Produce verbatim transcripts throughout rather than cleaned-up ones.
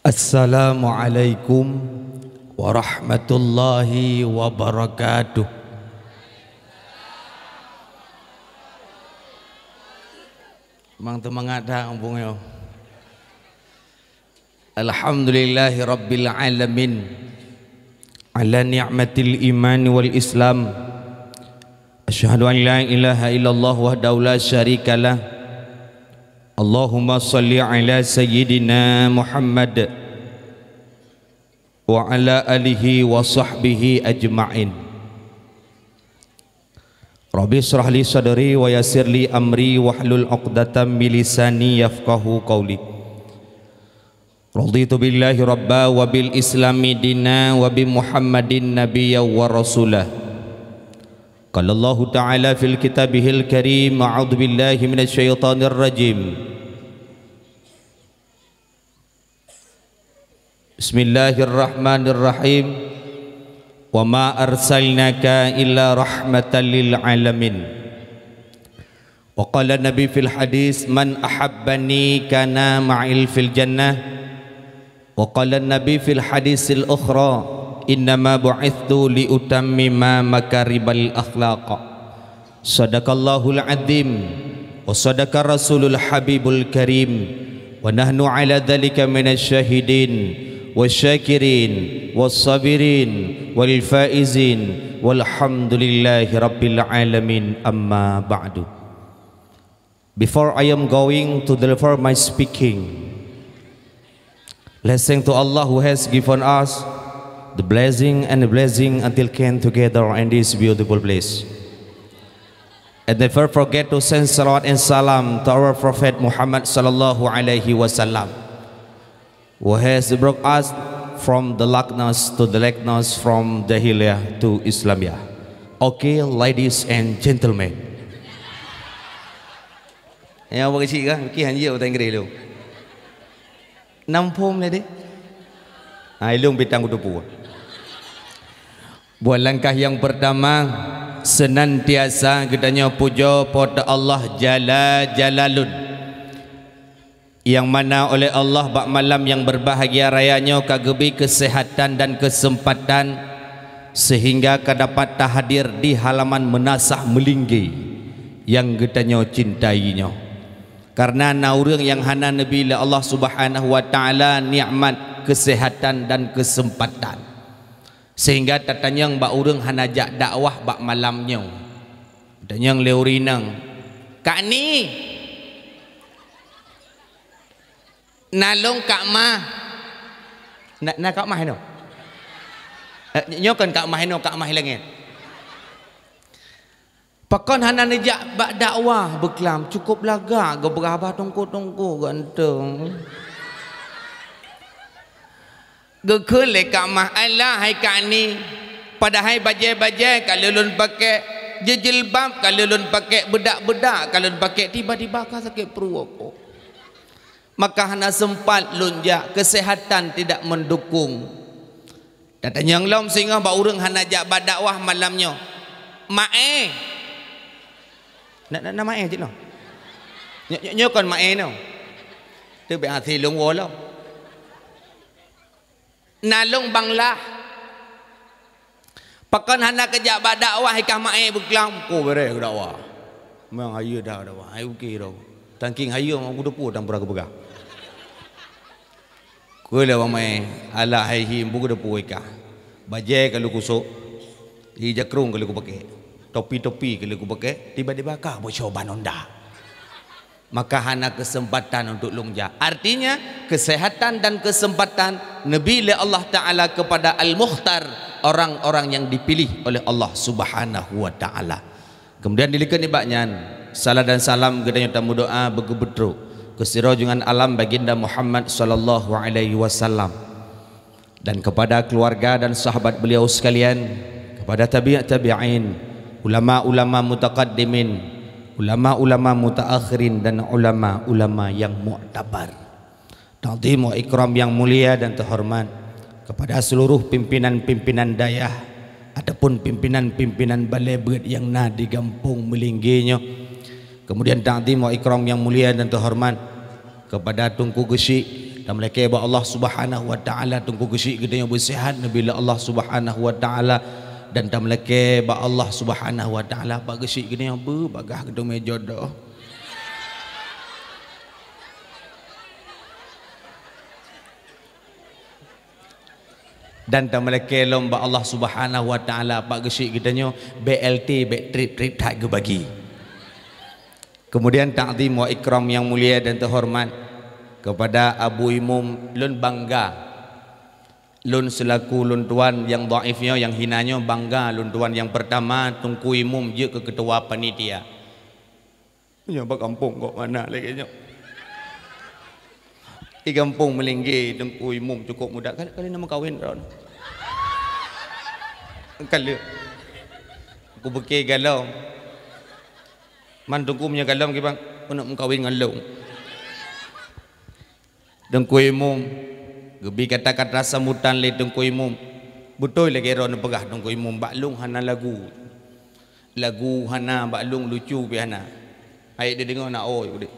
Assalamualaikum warahmatullahi wabarakatuh. Mang teumangat that muphom nyoe. Alhamdulillahi rabbil alamin, ala ni'matil iman wal islam. Asyhadu an la ilaha illallah wahdahu la syarikalah. Allahumma shalli ala sayyidina Muhammad wa ala alihi wa sahbihi ajma'in. Rabbi israh li sadri wa yassir li amri wahlul 'uqdatam min lisani yafqahu qauli. Raditu billahi rabba wa bil islami dina wa bi Muhammadin nabiyya wa rasula. Qala Allahu ta'ala fil kitabihil karim, a'udzu billahi minasy syaithanir rajim. Bismillahirrahmanirrahim. Wa ma arsalnaka illa rahmatan lil alamin. Wa qala Nabi fil hadis, "Man ahabbani kana ma'il fil jannah." Wa qala Nabi fil hadisil ukhra, "Innama bu'itstu li utammima makaribal akhlaq." Sadaqallahul adzim wa sadaqa rasulul habibul karim, wa nahnu ala dzalika minasy syahidin wasyakirin wassabirin wal faizin walhamdulillahi rabbil alamin, amma ba'du. Before I am going to deliver my speaking, let's thank to Allah who has given us the blessing and the blessing until came together in this beautiful place. And never forget to send salawat and salam to our Prophet Muhammad sallallahu alaihi wasallam, who has brought us from the darkness to the lightness, from jahiliyah to Islamiyah. Okay, ladies and gentlemen. Nyang apa keuchik kah? Mungkin hanya bahasa Inggris lu. Nam phom lé deh. Ha, ilung bitang kutupu. Buat langkah yang pertama, senantiasa geutanyoe pujoe Po teu Allah Jalla Jalalun, nyang mana oleh Allah bak malam nyang berbahagia raya nyoe ka geubri keuseuhatan dan keuseumpatan sehingga ka dapat tahadir di halaman meunasah meulinggé nyang geutanyoe cintai nyoe. Kareuna na ureuëng nyang hana neubri lé Allah Subhanahu wa Ta'ala nikmat keuseuhatan dan keuseumpatan, sehingga tatanyong bak ureuëng hana jak dakwah bak malam nyoe. Tatanyong lé ureuëng inong, "Kak Ni, na lôn Kak Mah." Na, na Kak Mah inoe? Eh, nyoe kon Kak Mah inoe, Kak Mah i langét. Pakon hana neujak bak dakwah beuklam, cukup lagak geupeugah bah tungku-tungku ganteng. Geukheun lé Kak Mah, "Alah hai Kak Ni, padahai bajée-bajée ka lôn pakék, jeujilbab ka lôn pakék, beudak-beudak ka lôn pakék, tiba-tiba ka sakét pruet." Maka hana seumpat lôn jak, keuseuhatan tidak mendukung. Tatanyong lom singoh bak ureuëng hana jak bak dakwah malam nyoe, "Maé?" Na, na, na maé cit noh? Nyoe, nyoe, nyoe kon maé noh. Teubiet hase lôn woe lom. Na lôn Bangla. Pakon hana keujak bak dakwah, ikah maé beuklam, ko bereh keu dakwah. Memang hayeue dah dakwah, hai uke dah. Tangking hayeue mau kuteupue dan pura kupeugah. Keu lé bang maé, alah hai hi empu kuteupue ikah. Bajée ka lôn kusok, hi jakrong ka lôn kupakék, topi-topi ka lôn kupakék, tiba-tiba ka boco ban Honda. Maka hana keuseumpatan untuk lôn jak. Artinya, keuseuhatan dan keuseumpatan neubri lé Allah Ta'ala keupada Al-Mukhtar, orang-orang nyang dipilih oleh Allah Subhanahu wa Ta'ala. Keumudian dilikot nibak nyan, salat dan salam geutanyoe tameudoá beugeubeutrok keu sidroe junjungan alam Baginda Muhammad sallallahu alaihi wasallam. Dan kepada keluarga dan sahabat beliau sekalian, kepada tabi' tabi'in, ulama-ulama mutaqaddimin, ulama-ulama mutaakhirin, dan ulama-ulama yang muktabar. Takzim wa ikram yang mulia dan terhormat kepada seluruh pimpinan-pimpinan dayah ataupun pimpinan-pimpinan balai beuet yang na di gampông Meulinggi nyoe. Kemudian takzim wa ikram yang mulia dan terhormat kepada Teungku Geuchik, Tameulakée bak Allah Subhanahu wa Taala, Teungku geusyik geutanyoe beuseuhat neubila Allah Subhanahu wa Taala, dan tameulakée bak Allah Subhanahu wa Taala bak geusyik geutanyoe beubagaih geuteumé jodoh. Dan tameulakée lom bak Allah Subhanahu wa Taala bak geusyik geutanyoe B L T bék treb-treb that geubagi. Kemudian takzim wa ikram yang mulia dan terhormat kepada Abu Imum, lôn bangga. Lôn selaku lôn tuan nyang dhaif nyoe, nyang hina nyoe, bangga lôn tuan. Nyang pertama, Teungku Imum jeuet keu ketua panitia. Nyoe bak gampông kok mana lagée nyoe. Di gampông Meulinggi, Teungku Imum cukup muda. Kali, kali na meukawen droe. Kali. Aku beuke galom. Man Teungku meunyoe galom kiban, keuneuk meukawen ngon lôn. Teungku Imum, geubi kata-kata sambutan lé Teungku Imum. Beutôi lagée droe neupeugah Teungku Imum, bak lôn hana lagu. Lagu hana, bak lôn lucu pih hana. Ayat dideungoe na oi udeb.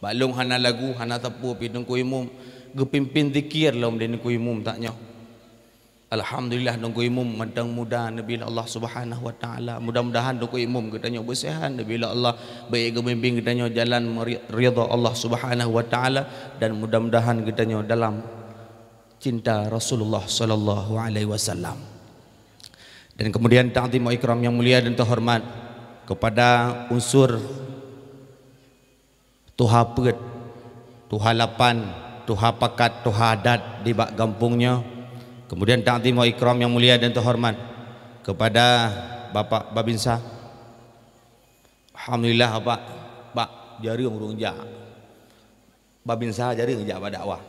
Bak lôn hana lagu, hana sapeue pih Teungku Imum. Geupimpén zikir lom lé Teungku Imum tak nyoe. Alhamdulillah, Teungku Imum mantong muda neubila Allah Subhanahu wa Taala. Mudah-mudahan Teungku Imum geutanyoe beuseuhat neubila Allah, bék geubimbéng geutanyoe jalan meri-, ridha Allah Subhanahu wa Taala, dan mudah-mudahan geutanyoe dalam cinta Rasulullah sallallahu alaihi wasallam. Dan kemudian takzim wa ikram yang mulia dan terhormat kepada unsur tuha peuet, tuha lapan, tuha pakat, tuha adat di bak gampông nyoe. Kemudian takzim wa ikram yang mulia dan terhormat kepada Bapak Babinsa. Alhamdulillah, Bapak, bak jareueng ureueng jak. Babinsa jareueng jak bak dakwah.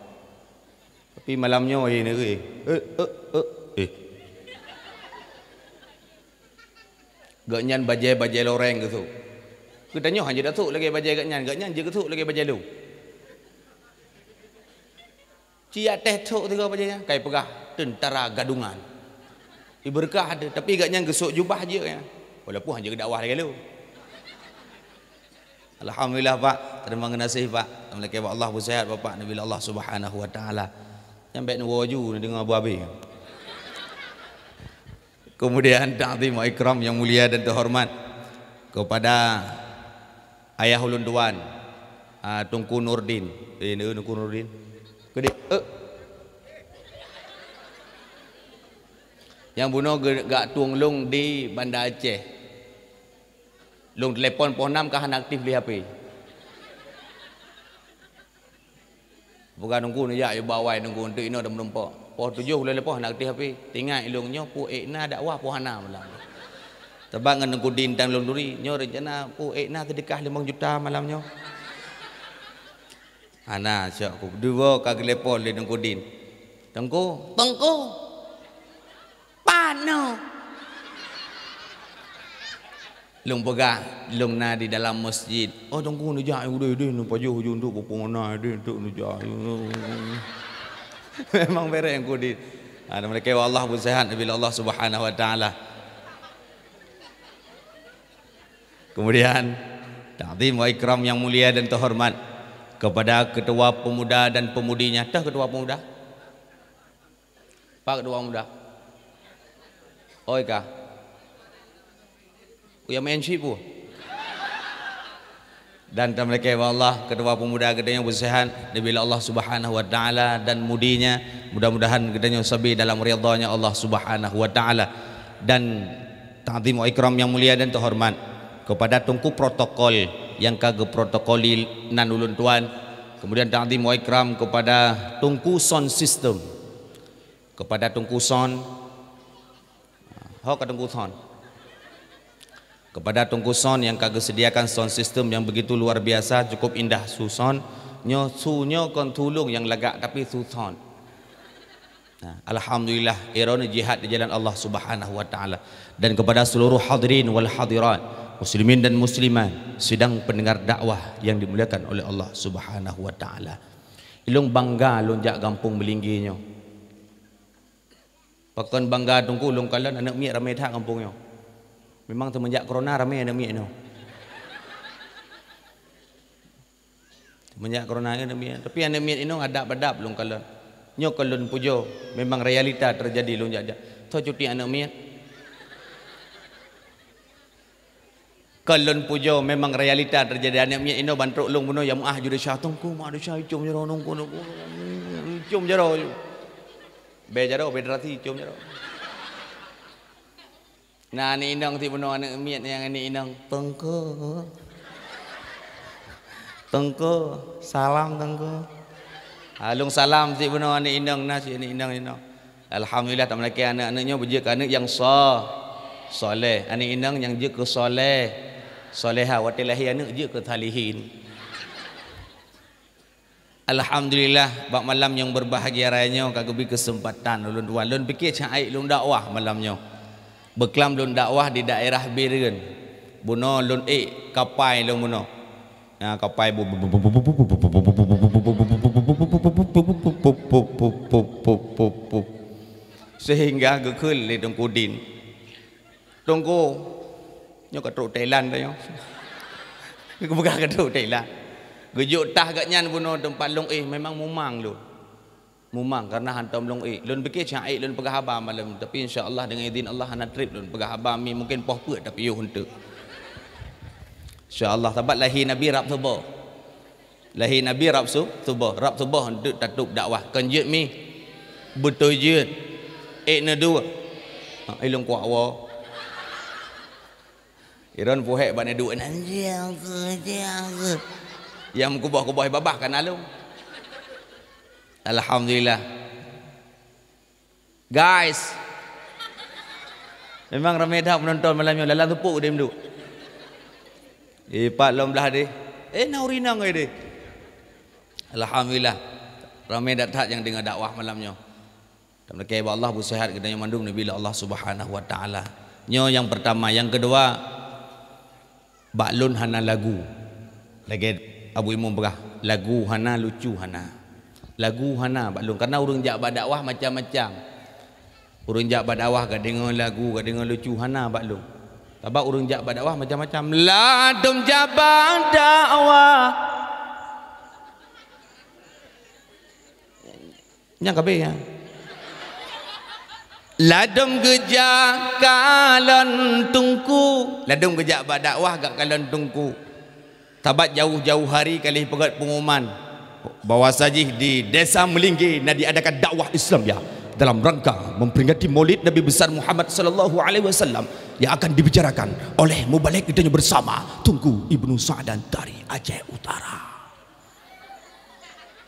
Tapi malam nyoe, eh, neureueh. Eh, eh, eh, eh. Gobnyan bajée-bajée loreng geusôk. Geutanyoe hana jeuet tasôk lagée bajée gobnyan, gobnyan jeuet geusôk lagée bajée lôn. Ci até sôk sigoe bajée nyan, kai peugah teuntara gadungan. Ibeureukat, tapi gobnyan geusôk jubah jeuet nyan. Walaupun hana jeuet geudakwah lagée lôn. Alhamdulillah, Pak. Terima geunaséh, Pak. Tameulakée bak Allah beuseuhat Bapak neubila Allah Subhanahu wa Taala. Nyan bék neuwoe ju neudeungoe abu abéh. Kemudian takzim wa ikram yang mulia dan terhormat kepada ayah ulôn tuan, ah, Teungku Nurdin. Eh, Teungku Nurdin. Keudeh, eh. Nyang bunoe ge-, geujak tueng lôn di Banda Aceh. Lôn telepon poh nam ka hana aktif lé H P. Peugah Teungku neujak, yue ba awai Teungku, enteuk inoe dan meurumpok. Poh tujoh ulôn telepon hana aktif H P. Teuingat lôn nyoe peue ék na dakwah peue hana malam. Sabab ngon Teungku Din dan lôn turi, nyoe rencana peue ék na seudeukah limong juta malam nyoe. Hana, syok ku. Dua ka geulepon lé Teungku Din. "Teungku, Teungku, panoe?" Lôn peugah, lôn na di dalam masjid. "Oh, Teungku, neujak udeh, deh, neupajoh ujong tu, peue na, deh, tu neujak." Memang bereng Teungku Din. Ha, dan mereka Allah pun sehat bila Allah Subhanahu wa Taala. Kemudian, takzim wa ikram yang mulia dan terhormat kepada Ketua Pemuda dan Pemudinya. Tah Ketua Pemuda? Pak Ketua Pemuda? Oi kah? Uya main syibu. Dan tameulakée bak Allah, Ketua Pemuda geutanyoe beuseuhat neubila Allah Subhanahu wa Taala dan mudinya, mudah-mudahan geutanyoe sabe dalam ridhanya Allah Subhanahu wa Taala. Dan takzim wa ikram yang mulia dan terhormat kepada Teungku Protokol nyang ka geuprotokoli nan ulôn tuan. Kemudian takzim wa ikram kepada Teungku Sound System. Kepada Teungku Sound, ho ka Teungku Sound. Kepada Teungku Sound nyang ka geusediakan sound system yang begitu luar biasa, cukup indah su sound. Nyoe su nyoe kon su lôn nyang lagak, tapi su sound. Nah, alhamdulillah, droeneuh jihad di jalan Allah Subhanahu wa Taala. Dan kepada seluruh hadirin wal hadirat, muslimin dan muslimat, sidang pendengar dakwah yang dimuliakan oleh Allah Subhanahu wa Taala. Ilôn bangga lôn jak gampông Meulinggi nyoe. Pakon bangga Teungku, lôn kalon aneuk miet ramé that gampông nyoe. Memang seumenjak corona ramé aneuk miet nyoe. Meunyak corona aneuk miet. Tapi aneuk miet inong adab-adab lôn kalon. Nyoe kon lôn pujoe, memang realita teujadi lôn jak-jak. Tho cuti aneuk miet. Kon lôn pujoe, memang realita teujadi. Aneuk miet inong ban trok lôn bunoe nyang meu'ah ju desya, "Teungku, mak desya, icom jaroe nungku, nungku, icom jaroe." Bèe jaroe, bèe terasi, icom jaroe. Na aneuk inong sit bunoe, aneuk miet nyang aneuk inong, "Teungku. Teungku, salam Teungku." Ah, lôn salam sit bunoe aneuk inong, na sit aneuk inong, inong. Alhamdulillah, tameulakèe aneuk-aneuk nyoe beujeuet keu aneuk nyang so-, soleh. Aneuk inong nyang jeuet keu soleh, soleha, watèe lahé aneuk jeuet keu salihin. Alhamdulillah, bak malam nyang berbahagia raya nyoe ka geubri keuseumpatan ulôn tuan. Lôn piké cak ék lôn dakwah malam nyoe. Beuklam lôn dakwah di daerah Bireuen. Bunoe lôn ék kapai lôn bunoe. Nah, kapai bu-, sehingga geukheun lé Teungku Din. "Teungku, nyoe ka trok Thailand dah nyoe." Geupeugah ka trok Thailand. Geujok tah gobnyan bunoe teumpat lôn éh, memang mumang lôn. Mumang karena hantom lôn éh. Lôn piké cak ék lôn peugah haba malam, tapi insya Allah deungon idhin Allah hana trép lôn peugah haba mi, mungken poh peuet tapi yoh eunteuk. Insya Allah, sabab lahé Nabi rab suboh. Lahé Nabi rab su-, suboh, rab suboh eunteuk tatôb dakwah. Kon jeuet mi? Beutôi jeuet. Ék neuduek. Ha, ilôn kuak woe. Iron puhek bak neuduek nan. Nyang meukuboh-kuboh babah ka na lôn. Alhamdulillah. Guys. Memang ramé that penonton malam nyoe, lalang teupuk deh meuduek. Eh, pat lom blah deh. Eh, na ureueng inong deh. Alhamdulillah. Ramé that-that nyang deungoe dakwah malam nyoe. Tameulakèe bak Allah beusehat geutanyoe mandum neubri lé Allah Subhanahu wa Taala. Nyoe nyang peurtama, nyang keudua, bak lôn hana lagu. Lagèe Abu Imum peugah, lagu hana, lucu hana. Lagu hana bak lôn, karena ureueng jak bak dakwah macam-macam. Ureueng jak bak dakwah ka deungoe lagu, ka deungoe lucu, hana bak lôn. Sabab ureueng jak bak dakwah macam-macam. Ladôm jak bak dakwah. Nyang ka abéh nyan. Ladôm geujak kalon teungku. Ladôm geujak bak dakwah gak kalon teungku. Sabab jauh-jauh hari ka lheueh peugét pengumuman bahwa sajih di Desa Meulingge na diadakan dakwah Islamiyah dalam rangka memperingati Maulid Nabi Besar Muhammad sallallahu alaihi wasallam yang akan dibicarakan oleh mubalig geutanyoe bersama Teungku Ibnu Sa'dan dari Aceh Utara.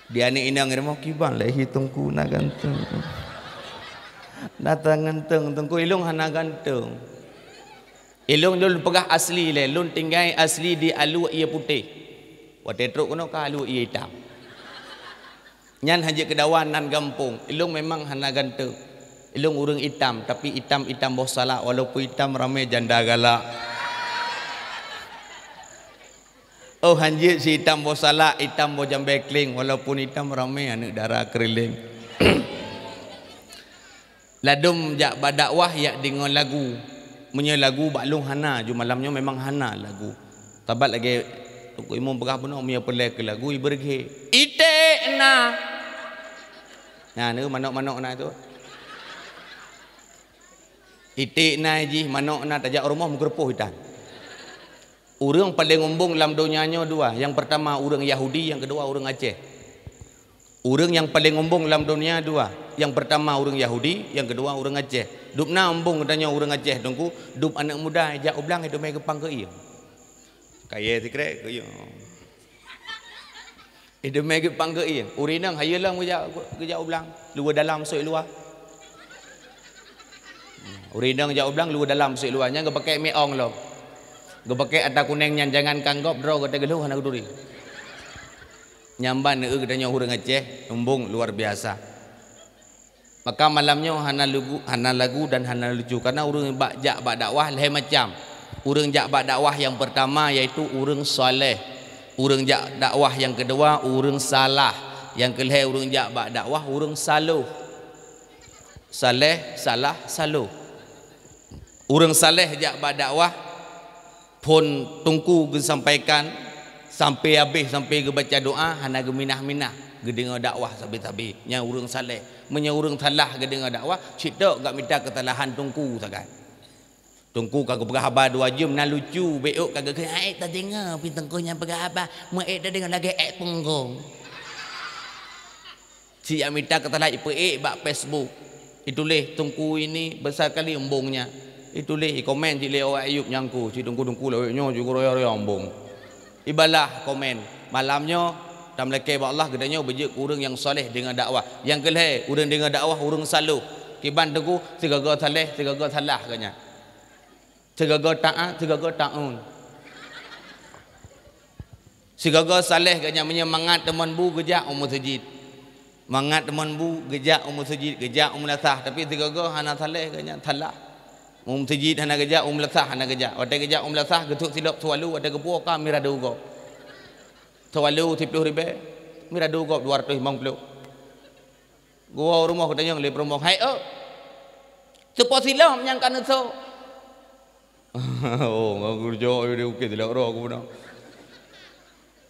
Di aneuk inong rumoh kiban lé hi teungku na ganteng. Na ta ganteng, teungku ilôn hana ganteng. Ilôn lôn peugah asli lé, lôn tinggai asli di Alue Ié Putéh. Watèe trok keunoe ka Alue Ié Itam. Nyan hana jeuet keu dawan nan gampông. Ilôn memang hana ganteng. Ilôn ureueng itam, tapi itam-itam boh salak, walaupun itam ramé janda galak. Oh, hanjeuet si itam boh salak, itam boh jambèe kleng, walaupun itam ramé aneuk dara keurileng. Ladôm jak bak dakwah jak deungoe lagu. Meunyoe lagu bak lôn hana, ju malam nyoe memang hana lagu. Sabab lagèe Teungku Imum peugah bunoe, meunyoe peureulèe keu lagu, ibeureughé. Iték na. Nah, nyoe manok-manok na tu. Iték na jih, manok na, tajak u rumoh meugeureupoh itan. Ureueng paleng umbông lam donya nyoe dua. Nyang peurtama ureueng Yahudi, nyang keudua ureueng Aceh. Ureueng nyang paleng umbông lam donya dua. Nyang peurtama ureueng Yahudi, nyang keudua ureueng Aceh. Dub na umbông geutanyoe ureueng Aceh, Teungku, dub aneuk muda jak u blang, idumé geupang keu ié. Kayèe sikrek keu ié. Idumé geupang keu ié. Ureueng inong hayeue lom geujak, geujak u blang. Luwa dalam sôk luwa. Ureueng inong jak u blang, luwa dalam sôk luwa. Nyan geupakèk miong lom. Geupakèk ata kunéng nyan, jangankan gob, droe gata geulhôh hana geuturi. Nyan ban neueu geutanyoe ureueng Aceh, umbông luar biasa. Maka malam nyoe hana lugu, hana lagu dan hana lucu, karena ureueng bak jak bak dakwah lhèe macam. Ureueng jak bak dakwah nyang peurtama yaitu ureueng saleh. Ureueng jak dakwah nyang keudua ureueng salah. Nyang keulhèe ureueng jak bak dakwah ureueng saloh. Saleh, salah, saloh. Ureueng saleh jak bak dakwah, phon teungku geusampaikan, Sampai habéh, sampai geubaca doa, hana geuminah-minah, geudeungoe dakwah sabe-sabe. Nyan ureuëng saleh. Meunyoe ureuëng salah geudeungoe dakwah, cit tok gak mita keusalahan teungku sagai. Teungku ka geupeugah haba dua jeuem, na lucu, bék ôk ka geukheun, "Hai, tadeungoe pih teungku nyang peugah haba, meu ék tadeungoe lagée ék punggong." Siyak mita keusalahan ipeuék bak Facebook. Ituléh, "Teungku ini besar kali embongnya." Ituléh, ikomen cit lé awak Ayub nyangku, si teungku-teungku lawét nyoe jeuet roya-roya embong. Ibalah komen, malam nyoe tameulakée bak Allah geutanyoe beujeuet keu ureuëng nyang saleh deungoe dakwah. Nyang keulhée, ureuëng deungoe dakwah ureuëng saloh. Kiban teungku, sigaga saleh, sigaga salah geuhnyan. Sigaga taát, sigaga taun. Sigaga saleh geuhnyan meunyoe mangat teumon bu geujak u meuseujid. Mangat teumon bu geujak u meuseujid, geujak u meulasah, tapi sigaga hana saleh geuhnyan, salah. U meuseujid hana geujak, u meulasah hana geujak. Watée geujak u meulasah, geusok silop sualu, watée geupuwoe ka miradu gob. Sualu siploh ribée, miradu gob dua ratus limong ploh. Geuwoe u rumoh geutanyong lé peurumoh, "Hai ôk, teupo silop nyang ka neusok?" "Oh, ngon geureujok di bukét silop roh aku beuna."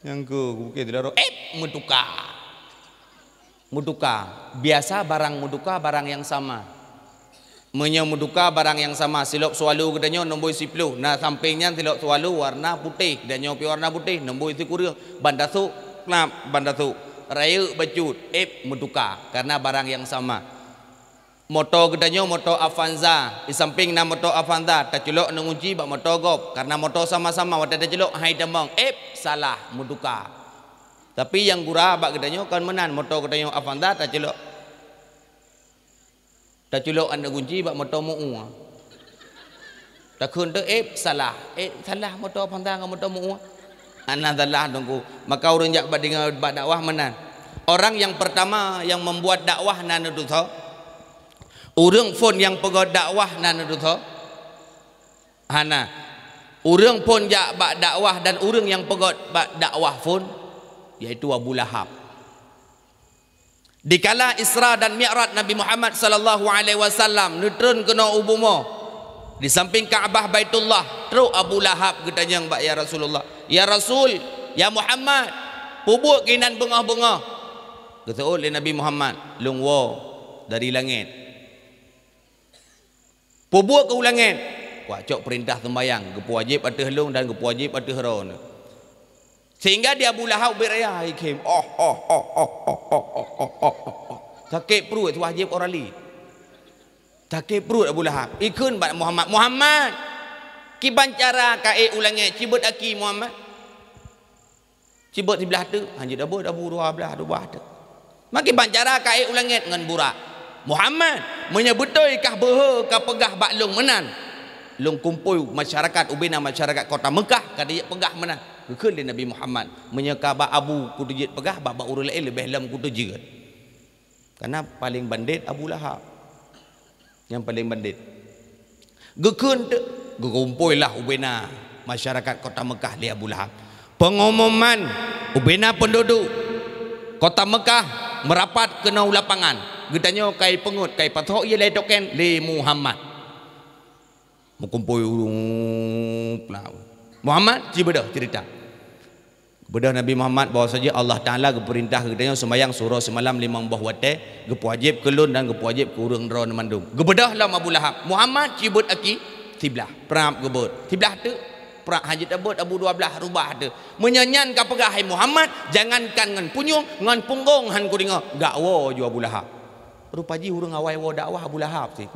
Nyang keu bukét silop roh, "Ék, meutuka." Meutuka. Biasa barang meutuka barang nyang sama. Meunyoe meutuka barang nyang sama, silop sualu geutanyoe nomboi siploh, na sampéng nyan silop sualu warna putéh, geutanyoe pih warna putéh, nomboi sikureueng, ban tasok, klap, ban tasok, rayeuk bacut, ék, meutuka, karena barang nyang sama. Moto geutanyoe moto Avanza, di sampéng na moto Avanza, taculok aneuëk gunci bak moto gob, karena moto sama-sama, watée taculok hai tamong, ék, salah, meutuka. Tapi nyang gura bak geutanyoe kon meunan, moto geutanyoe Avanza taculok. Taculok aneuëk gunci bak moto meu-ue. Takheun teuh, "Ék, salah. Ék, salah moto Avanza ngon moto meu-ue." Hana salah teungku. Maka ureuëng jak bak deungoe bak dakwah meunan. Orang yang pertama yang membuat dakwah na neudeusa. Ureuëng phon nyang peugét dakwah na neudeusa. Hana. Ureuëng phon jak bak dakwah dan ureuëng nyang peugét bak dakwah phon, yaitu Abu Lahab. Dikala Isra dan Mi'raj Nabi Muhammad sallallahu alaihi wasallam neutreun keunoe u bumoe, di samping Ka'bah Baitullah, trok Abu Lahab geutanyong bak, "Ya Rasulullah, ya Rasul, ya Muhammad, peubuet keunan beungoh-beungoh?" Geuseuôt lé Nabi Muhammad, "Lôn woe dari langét." Peubuet keu u langét, kucok peurintah seumbahyang, geupeuwajéb ateueh lôn dan geupeuwajéb ateueh droeneuh. Sehingga di Abu Lahab ubit raya, ikhém, oh, oh, oh, oh, oh, oh, oh, oh, oh, oh. Sakét pruet, wajéb orali. Sakét pruet Abu Lahab. Ikheun bak Muhammad, "Muhammad, kiban cara ka ék u langét, cibeuet aki Muhammad." Cibeuet siblah teuk, hanjeuet abeuet abu dua blah, dua blah teuk. Makiban cara ka ék u langét ngon burak. "Muhammad, meunyoe beutôi kah beuhe ka peugah bak lôn meunan, lôn kumpôi masyarakat ubena masyarakat kota Meukah ka jeuet peugah meunan." Geukheun lé Nabi Muhammad, "Meunyoe ka bak abu kuteujeuet peugah, bak, bak ureuëng laén leubeh lom kuteujeuet." Karena paling bandét Abu Lahab. Nyang paling bandét. Geukheun teuk, geukumpoilah ubena masyarakat kota Meukah lé Abu Lahab. Pengumuman ubena penduduk kota Meukah meurapat keunoe u lapangan. Geutanyoe kai peungeut, kai pasoe ie lé token lé Muhammad. Meukumpôi ureuëng peue. Muhammad, ci beudôh ceurita. Beudôh Nabi Muhammad bahwa saja Allah Taala geupeurintah keu geutanyoe seumayang suroh seumalam limong boh watée, geupeuwajéb keu lôn dan geupeuwajéb keu ureuëng droeneuh mandum. Geubeudôh lom Abu Lahab, "Muhammad, ci beuet aki." Siblah, prap geubeuet. Siblah teuk, prap hanjeuet tabeuet, abu dua blah rubah teuk. Meunyoe nyan ka peugah, "Hai Muhammad, jangankan ngon punyueng, ngon punggong han kudeungoe," gak woe ju Abu Lahab. Rupa jih ureuëng awai woe dakwah Abu Lahab cit.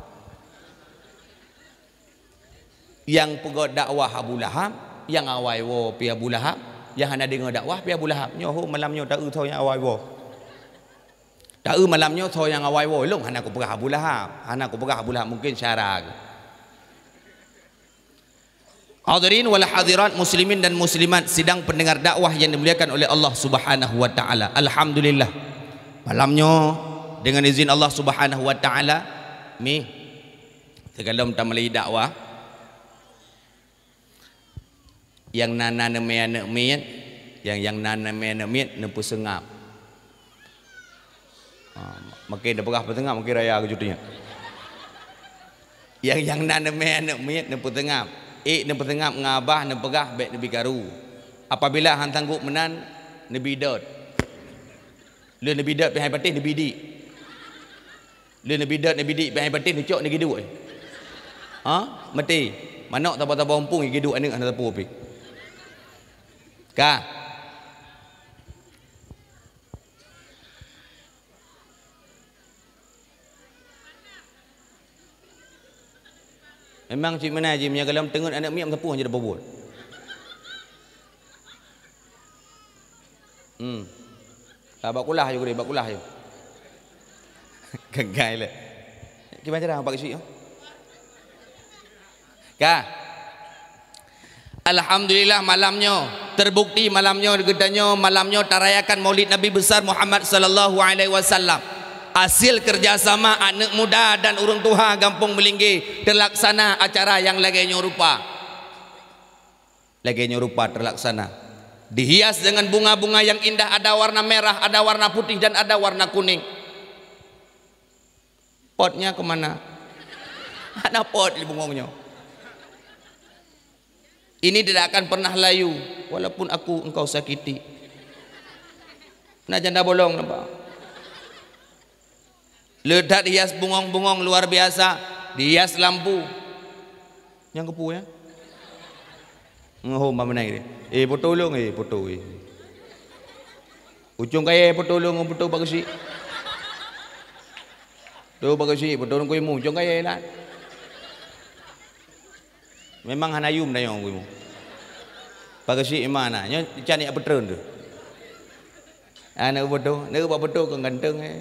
Nyang peugét dakwah Abu Lahab, nyang awai woe pih Abu Lahab, nyang hana deungoe dakwah pih Abu Lahab. Nyoe ho malam nyoe taeu soe nyang awai woe. Taeu malam nyoe soe nyang awai woe. Lôn hana kupeugah Abu Lahab, hana kupeugah Abu Lahab, mungkin syara geuh. Hadirin wal hadirat, muslimin dan muslimat, sidang pendengar dakwah yang dimuliakan oleh Allah Subhanahu wa taala. Alhamdulillah. Malam nyoe dengan izin Allah Subhanahu wa taala, mi Sigohlom tameulai dakwah, nyang na, na neumé aneuëk miet, nyang, nyang na neumé aneuëk miet neupeuseungab. Ha, makin neupeugah peuseungab, makin raya keu cuti nyan. Nyang, nyang na neumé aneuëk miet neupeuseungab. Ék neupeuseungab ngon abah neupeugah bék neubi karu. Apabila han sanggup meunan, neubi dot. Lheueh neubi dot pih han patéh, neubi dik. Lheueh neubi dot, neubi dik pih han patéh, neucok neugiduek. Ha? Maté. Manok saboh-saboh umpung giduek aneuk hana sapeue pih. Ka. Memang cit meunan jih, meunyoe gohlom teungeut aneuk miet meusapeue jeuet peubuet. Hmm. Ah, bak kulah ju, bak kulah ju. Gagai lé. Kiban cara bak keuchik tu? Ka. Alhamdulillah, malam nyoe terbukti, malam nyoe geutanyoe, malam nyoe tarayakan Maulid Nabi Besar Muhammad sallallahu alaihi wasallam. Hasil kerjasama aneuk muda dan ureuëng tuha Gampông Meulingge terlaksana acara nyang lagée nyoe rupa. Lagée nyoe rupa terlaksana. Dihias dengan bunga-bunga yang indah, ada warna merah, ada warna putih, dan ada warna kuning. Potnya kemana? Hana pot di bungong nyoe. Ini tidak akan pernah layu, walaupun aku engkau sakiti. Na janda bolong nampak. Le that hias bungong-bungong luar biasa, dihias lampu. Nyang keupeue, ya? Ngehom bak meunan. Eh, poto ulôn, eh, poto, eh. Ucong kayée poto ulôn, poto bak keuchik. Tu bak keuchik, poto ulôn kuimu, ucong kayée lah. Memang hana yum dayong kuimu. Bak keuchik iman na, nyoe cani peutreun tu. Aneuk poto, neuk bak poto keu ganteng, eh.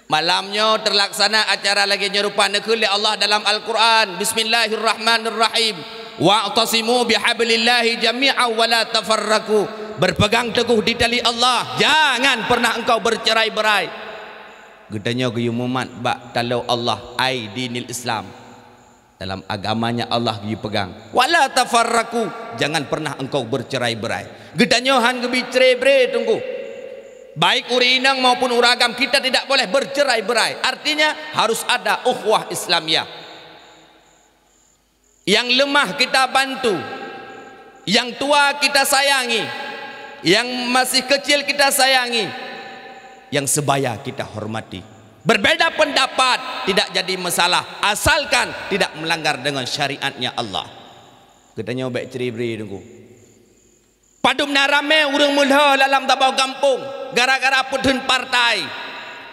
Malam nyoe terlaksana acara lagée nyoe rupa, neukheun lé Allah dalam Al-Quran, "Bismillahirrahmanirrahim. Wa'tasimu bihablillahi jami'an wa la tafarraqu." Berpegang teguh di tali Allah, jangan pernah engkau bercerai-berai. Geutanyoe geuyue mumat bak taloe Allah, ai dinil Islam. Dalam agamanya Allah geupegang. "Wala tafarraqu, jangan pernah engkau bercerai-berai." Geutanyoe han geubi cerai-berai, Teungku. Baik ureuëng inong maupun ureuëng agam, kita tidak boleh bercerai-berai. Artinya, harus ada ukhuwah Islamiyah. Yang lemah kita bantu, yang tua kita sayangi, yang masih kecil kita sayangi, yang sebaya kita hormati. Berbeda pendapat tidak jadi masalah, asalkan tidak melanggar dengan syariatnya Allah. Geutanyoe bék cerai-berai, Teungku. Padum na ramé ureuëng meulhö lam saboh gampông gara-gara peudeueng partai.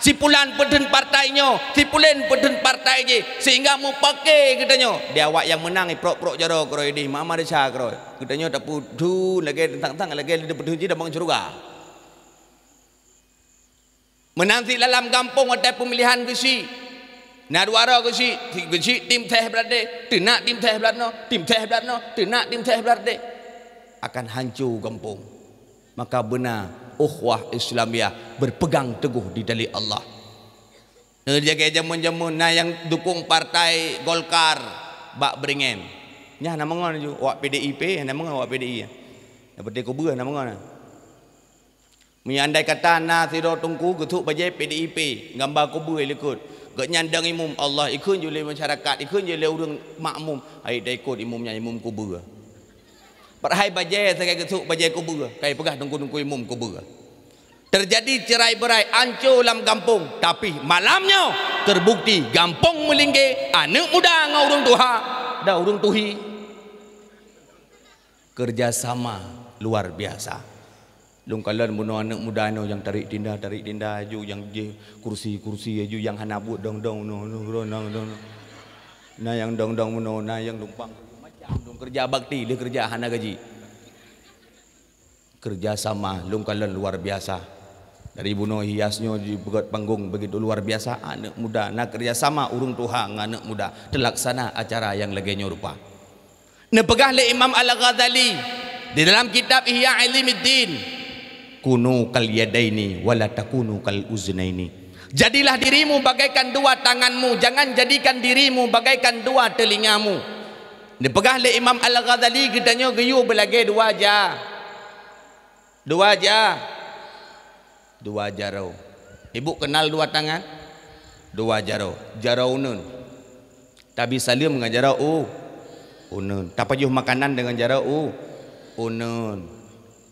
Si pulan peudeueng partai nyoe, si pulan peudeueng partai jih, sehingga mupake geutanyoe. Di awak nyang meunang iprok-prok jaroe keudroe ideh, mama desya keudroe. Geutanyoe tapeudeueng lagée teuntang-teuntang lagée leubeh peudeueng jih dan bangon syeuruga. Meunan cit lam gampông watée peumilihan geuchik. Na dua droe geuchik, geuchik tim teuh brat deh, teunak tim teuh brat noe, tim teuh brat noe, teunak tim teuh brat deh. Akan hanco gampông. Maka beuna ukhuwah Islamiyah, berpegang teguh di tali Allah. Neujagée jameun-jameun na nyang dukung partai Golkar bak Beringin. Nyan na mangon ju, wak P D I P, na mangon wak P D I. Nyang penting kubeueh na mangon. Meunyoe andai kata na sidroe teungku geusok bajée P D I P, gamba kubeue likot. Gobnyan dong imum, Allah ikheun ju lé masyarakat, ikheun ju lé ureuëng makmum, hai taikot imum nyan imum kubeue. Padahai bajée sagai geusok bajée kubeue, kai peugah teungku-teungku imum kubeue. Terjadi cerai-berai, anco lam gampông, tapi malam nyoe terbukti gampông Meulingge, aneuk muda ngon ureuëng tuha dan ureuëng tuhi. Kerjasama luar biasa. Lôn kalon bunoe aneuk muda nyoe nyang tarék tinda, tarék tinda aju, nyang jih kursi-kursi aju, nyang hana buet dong-dong bunoe, bunoe, bunoe, bunoe, bunoe. Na nyang dong-dong bunoe, na nyang lumpang macam dong kerja bakti, lheueh kerja hana gaji. Kerjasama lôn kalon luar biasa. Dari bunoe hias nyoe jipeugét panggong begitu luar biasa, aneuk muda na kerjasama ureuëng tuha ngon aneuk muda, teulaksana acara nyang lagée nyoe rupa. Neupeugah lé Imam Al-Ghazali di dalam kitab Ihya Ulumuddin, "Kunu kal yadaini wa la takunu kal uznaini." Jadilah dirimu bagaikan dua tanganmu, jangan jadikan dirimu bagaikan dua telingamu. Neupeugah lé Imam Al-Ghazali, geutanyoe geuyue beulagée dua ja. Dua ja. Dua jaroe. Ibu kenal dua tangan? Dua jaroe. Jaroe uneun. Tabi saleuem ngon jaroe u. Uneun. Tapajoh makanan deungon jaroe u-, uneun.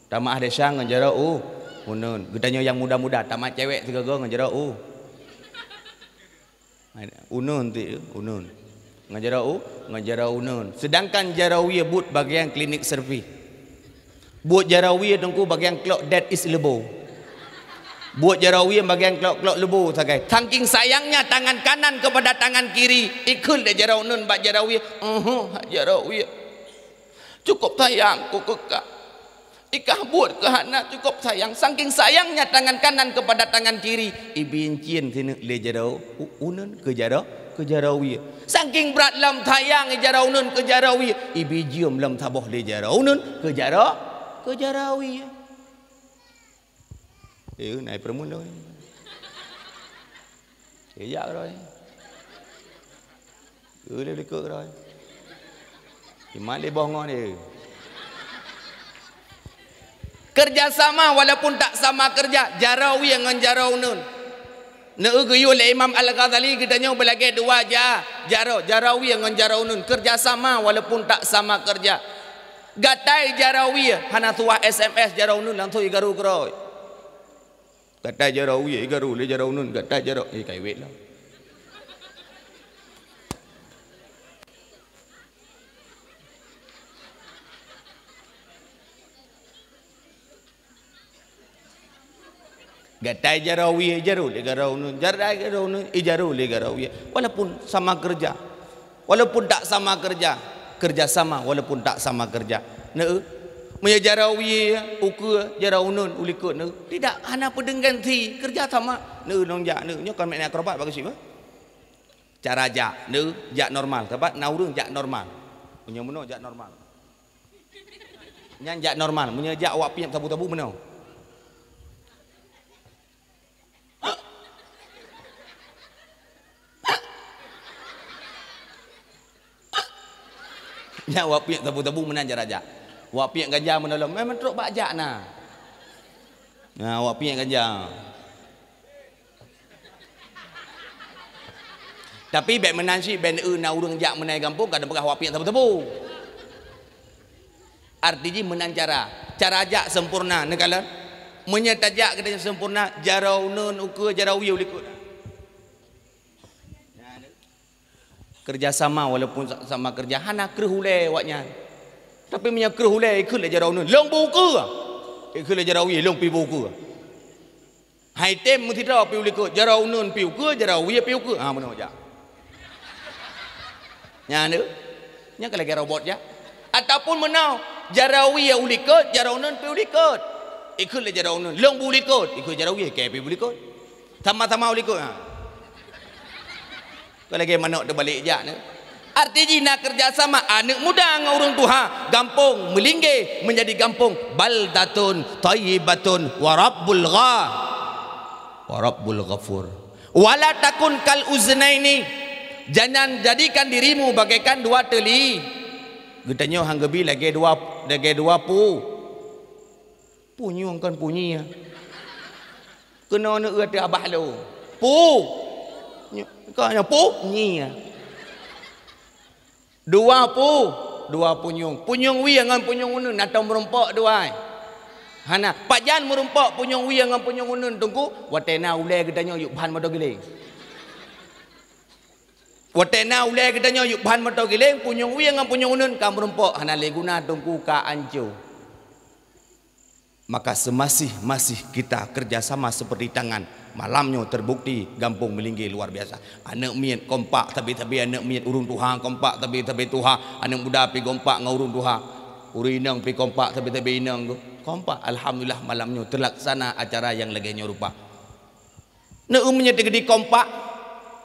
Tameu'ah desya ngon jaroe u-, uneun. Geutanyoe nyang muda-muda, tamat cewek sigoe-goe ngon jaroe u-, uneun ti, uneun. Ngon jaroe u-, ngon jaroe uneun. Sedangkan jaroe wie buet bagian klinik servis. Buet jaroe wie teungku bagian clock that is leubo. Buet jaroe wie bagian clock-clock leubo sagai. Saking sayangnya tangan kanan kepada tangan kiri, ikheun lé jaroe uneun bak jaroe wie, "Uhh, jaroe wie. Cukup sayang ku keu kah. Ikah buet keu hana cukup sayang." Saking sayangnya tangan kanan kepada tangan kiri, ibi incien sineuk lé jaroe u-, uneun keu jaroe, keu jaroe wie. Saking brat lom sayang jaroe uneun keu jaroe wie, ibi jeuem lom saboh lé jaroe uneun keu jaroe, keu jaroe wie. Eh, nai peureumeun lôn. Eh, jak keudroe. Eh, lé likot keudroe. Iman lé boh ngon dia. Kerja sama walaupun tak sama kerja, jaroe wie ngon jaroe uneun. Neu geuyue lé Imam Al-Ghazali geutanyoe beulagée dua ja-, jaroe, jaroe wie ngon jaroe uneun, kerja sama walaupun tak sama kerja. Gatai jaroe wie, hana tuwah S M S jaroe uneun langsung igaru keudroe. Gatai jaroe wie, igaru lé jaroe uneun, gatai jaroe, eh, kai wet lah. Gatai jaroe wie, ijaru lé jaroe uneun, gatai jaroe uneun, ijaru lé jaroe wie. Walaupun sama kerja, walaupun tak sama kerja, kerja sama walaupun tak sama kerja. Neu, meunyoe jaroe wie ukeue, jaroe uneun u likot neu, tidak, hana peudeueng gengsi, kerja sama. Neu, lôn jak, neu, nyoe kon meu'en akrobat bak geusyik, bah. Cara jak, neu, jak normal, sabab na ureueng jak normal. Meunyoe meunoe jak normal. Nyan jak normal, meunyoe jak awak piep sabu-sabu meunoe. Nyan awak piep sabu-sabu meunan cara jak. Awak piep ganja meunoe lom, memang trok bak jak na. Na awak piep ganja. Tapi bék meunan cit, bék na ureueng jak meunan gampông, kadang peugah awak piep sabu-sabu. Arti jih meunan cara. Cara jak sempurna, neukalon. Meunyoe tajak geutanyoe sempurna, jaroe uneun ukeue jaroe wie u likot. Kerja sama walaupun sa-, sama kerja, hana kreueh ulée awak nyan. Tapi meunyoe kreueh ulée, ikheun lé jaroe uneun, lôn bu ukeue. Ikheun lé jaroe wie, lôn pi bu ukeue. Hai tem meusidroe pi u likot, jaroe uneun pi ukeue, jaroe wie pi ukeue. Ha, meunoe jak. Nyan tu. Nyan ka lagée robot jak. Ataupun meunoe, jaroe wie u likot, jaroe uneun pi u likot. Ikheun lé jaroe uneun, lôn bu likot. Ikheun jaroe wie, kée pi bu likot. Sama-sama u likot. Ha. Ka lagée manok teubalek jak tu. Arti jih na kerja sama aneuk muda ngon ureueng tuha, gampông meulinggée meunjadi gampông baldatun thayyibatun wa rabbul gha-, wa rabbul ghafur. Wala takun kal uznaini, jangan jadikan dirimu bagaikan dua teuli. Geutanyoe han geubi lagée dua, lagée dua pu. Punyueng kon punyi. Keunoe neueu ateueh abah lôn. Pu. Nyo-, ka nyoe pu, nyi. Dua pu, dua punyueng. Punyueng wie ngon punyueng uneuen atau meurumpok dua ai. Hana, pajan meurumpok punyueng wie ngon punyueng uneuen teungku, watée na ulée geutanyoe yub ban moto giléng. Watée na ulée geutanyoe yub ban moto giléng, punyueng wie ngon punyueng uneuen ka meurumpok, hana lé guna teungku ka anco. Maka semasih-masih kita kerja sama seperti tangan, malam nyoe terbukti gampông Meulingge luar biasa. Aneuk miet kompak sabe-sabe aneuk miet, ureueng tuha kompak sabe-sabe tuha, aneuk muda pi kompak ngon ureueng tuha. Ureueng inong pi kompak sabe-sabe inong, kompak. Alhamdulillah malam nyoe terlaksana acara nyang lagée nyoe rupa. Neu meunyoe teugedi kompak,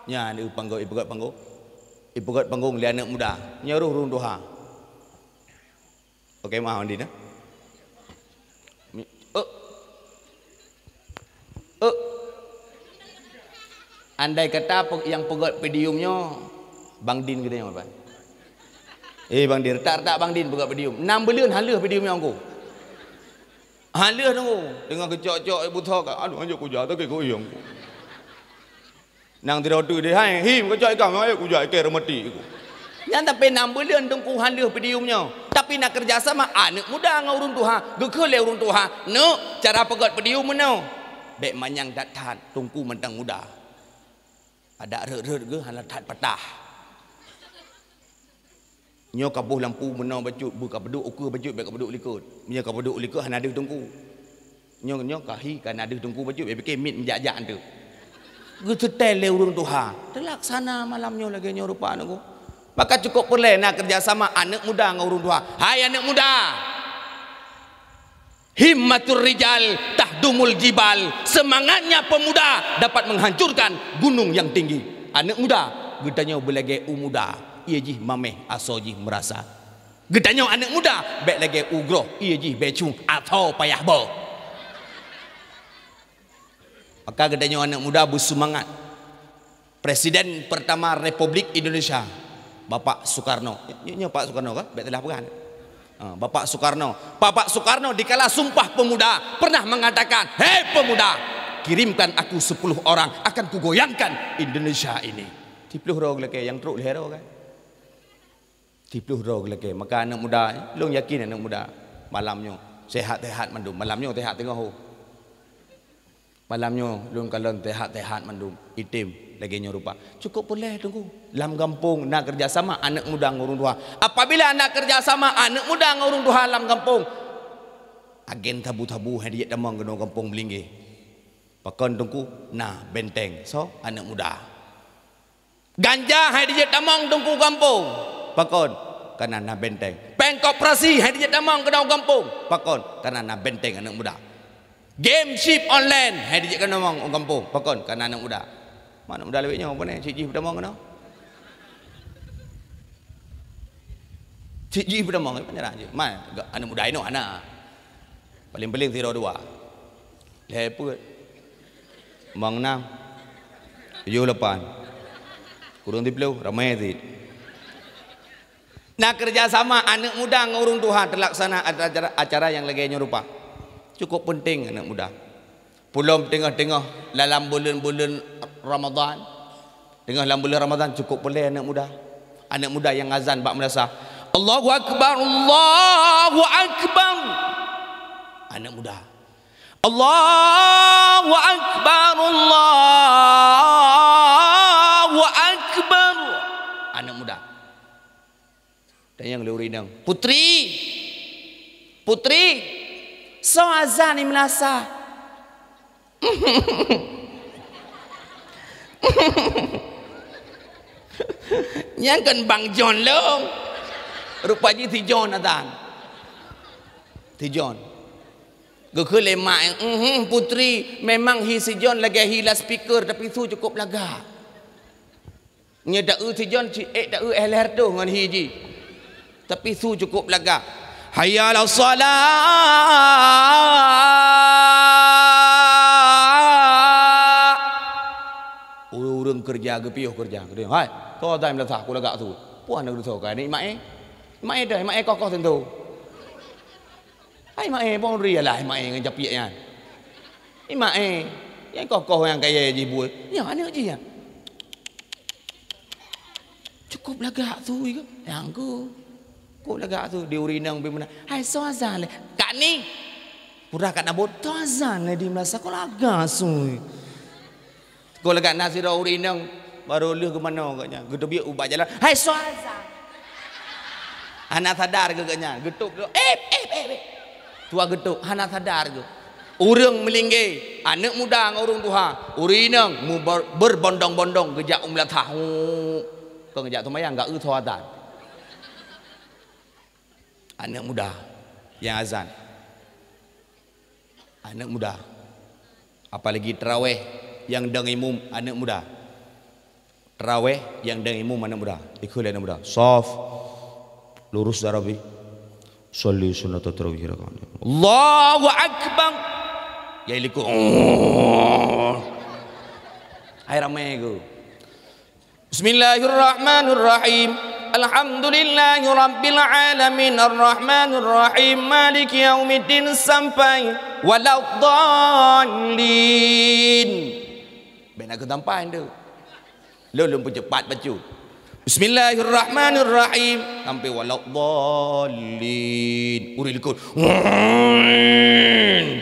nyan ipeugét, ipeugét panggong. Ipeugét panggong lé aneuk muda, nyoe roh ureueng tuha. Oke, maaf, Andi, nah. Mi-, eh. Eh. Andai kata pe-, nyang peugét podium nyoe Bang Din geutanyoe, Bang. Eh, Bang Din, retak-retak Bang Din peugét podium. Nam buleuen han lheueh podium nyoe, Teungku. Han lheueh, Teungku. Deungon keucok-cok, eh, butho ka. Aduh, anjok kuja, tapi ku iyong. Nang sidroe teuk deh, "Hai, hi, meukeujot ikam, hai, kujak ikei reumati ku." Nyan sampai nam buleuen Teungku han lheueh podium nyoe. Tapi na keureuja sama aneuk muda ngon ureueng tuha. Geukheun lé ureueng tuha, "Neuk, cara peugöt podium meunoe." Bèk manyang that-that, Teungku mantong muda. Adak rhot-rhot geuh hana that patah. Nyoe ka boh lampu meunoe bacut, beu ka peuduek ukeue bacut, bèk ka peuduek likot. Meunyoe ka peuduek likot hana deuh Teungku. Nyoe, nyoe ka hi ka na deuh Teungku bacut, bèk pike miet meujak-jak teuk. Geuseutèl lé ureueng tuha. Teulaksana malam nyoe lagèe nyoe rupa Teungku. Maka cukôp peureulèe na keureuja sama aneuk muda ngon ureueng tuha. Hai aneuk muda! Himmatur rijal tahdumul jibal. Semangatnya pemuda dapat menghancurkan gunung yang tinggi. Aneuk muda, geutanyoe beulagèe u muda, ié jih mamèh asoe jih meurasa. Geutanyoe aneuk muda, bèk lagèe u groh, ié jih bècung asoe payah boh. Maka geutanyoe aneuk muda beuseumangat. Presiden pertama Republik Indonesia, Bapak Soekarno. Nyoe, nyoe Pak Soekarno kan? Bèk salah peugah. Ha, Bapak Soekarno. Bapak Soekarno dikala Sumpah Pemuda pernah mengatakan, "Hei pemuda, kirimkan aku sepuluh orang, akan kugoyangkan Indonesia ini." Siploh droe geulakèe, nyang trok lhèe droe kan? Siploh droe geulakèe. Maka aneuk muda, lôn yakin aneuk muda malam nyoe sehat-sehat mandum. Malam nyoe sehat teungoh ho. Malam nyoe lôn kalon sehat-sehat mandum, item lagèe nyoe rupa. Cukôp peureulèe Teungku. Lam gampông na keureuja sama aneuk muda ngon ureueng tuha. Apabila na keureuja sama aneuk muda ngon ureueng tuha lam gampông, agen sabu-sabu hai dijak tamong keunoe gampông Meulingge. Pakon Teungku? Na benteng. Soe? Aneuk muda. Ganja hai dijak tamong Teungku gampông. Pakon? Kareuna na benteng. Pèng koperasi hai dijak tamong keunoe gampông. Pakon? Kareuna na benteng aneuk muda. Game chip online hai dijak tamong gampông. Pakon? Kareuna aneuk muda. Ma aneuk muda lawét nyoe, pane cit jih peutamong keunoe. Cit jih peutamong, pane jih. Ma, aneuk muda inoe hana. Paléng-paléng sidroe dua. Lhèe peuet. Limong nam. Tujoh lapan. Kureueng siploh, ramè cit. Na keureuja sama aneuk muda ngon ureueng tuha teulaksana acara, acara nyang lagèe nyoe rupa. Cukôp peunteng aneuk muda. Peulom teungoh-teungoh lam buleuen-buleuen Ramadhan. Teungoh lam buleuen Ramadhan cukôp peureulèe aneuk muda. Aneuk muda nyang azan bak meunasah, "Allahu Akbar, Allahu Akbar." Aneuk muda. "Allahu Akbar, Allahu Akbar." Aneuk muda. Tanyong lé ureueng inong, "Putri! Putri! Soe azan di meunasah?" Nyan kon Bang John lom. Rupa jih si John azan. Si John. Geukheun lé mak, "Mhm, Putri, memang hi si John lagèe hi loudspeaker, tapi su cukôp lagak." Nyoe taeu si John, si ék taeu éh lhèe reutôh ngon hi jih. Tapi su cukôp lagak. Hayya 'alas shalah. Ureueng keureuja geupiôh keureuja. Geutanyoe, "Hai, soe azan meunasah, kok lagak su?" Puih na geutanyoe ka ni, "Mak éh. Mak éh dah, mak éh koh-koh teuntô." Hai mak éh, bong ri alah mak éh ngon capiek nyan. Hai mak éh, nyang koh-koh nyang kayèe jih buet. Nyoe aneuk jih nyan. Cukôp lagak su ke? Nyang ku. Cukôp lagak su di ureueng inong pi meunan. Hai soe azan lé. Kak ni. Pura kat nabot. Soe azan lé di meunasah kok lagak su. Kok lagak na sidroe ureueng inong, barô lheueh geumanoe gobnyan, geuteubiet ubak jalan, "Hai soe azan?" Hana sadar geuh gobnyan, geutôp, "Ép, ép, ép, ép." Tuha geutôp, hana sadar geuh. Ureueng Meulingge, aneuk muda ngon ureueng tuha, ureueng inong mu-, ber-, berbondong-bondong geujak u meulasah. Hu. Kon geujak seumayang, gak eu soe azan. Aneuk muda nyang azan. Aneuk muda. Apalagi taraweh nyang dong imum aneuk muda. Taraweh nyang dong imum aneuk muda. Ikheun lé aneuk muda. Saf. Lurus dah Rabbi. Sholli sunnata tarawih rakaat. Allahu Akbar. Ya ilikun. Hai ramé ku. Bismillahirrahmanirrahim. Alhamdulillahi rabbil alamin, arrahmanirrahim, maliki yaumiddin, sampai waladdallin. Bèk na keutampan tu. Lôn, lôn peucepat bacut. Bismillahirrahmanirrahim. Sampai waladdallin. Ureueng likot. Amin.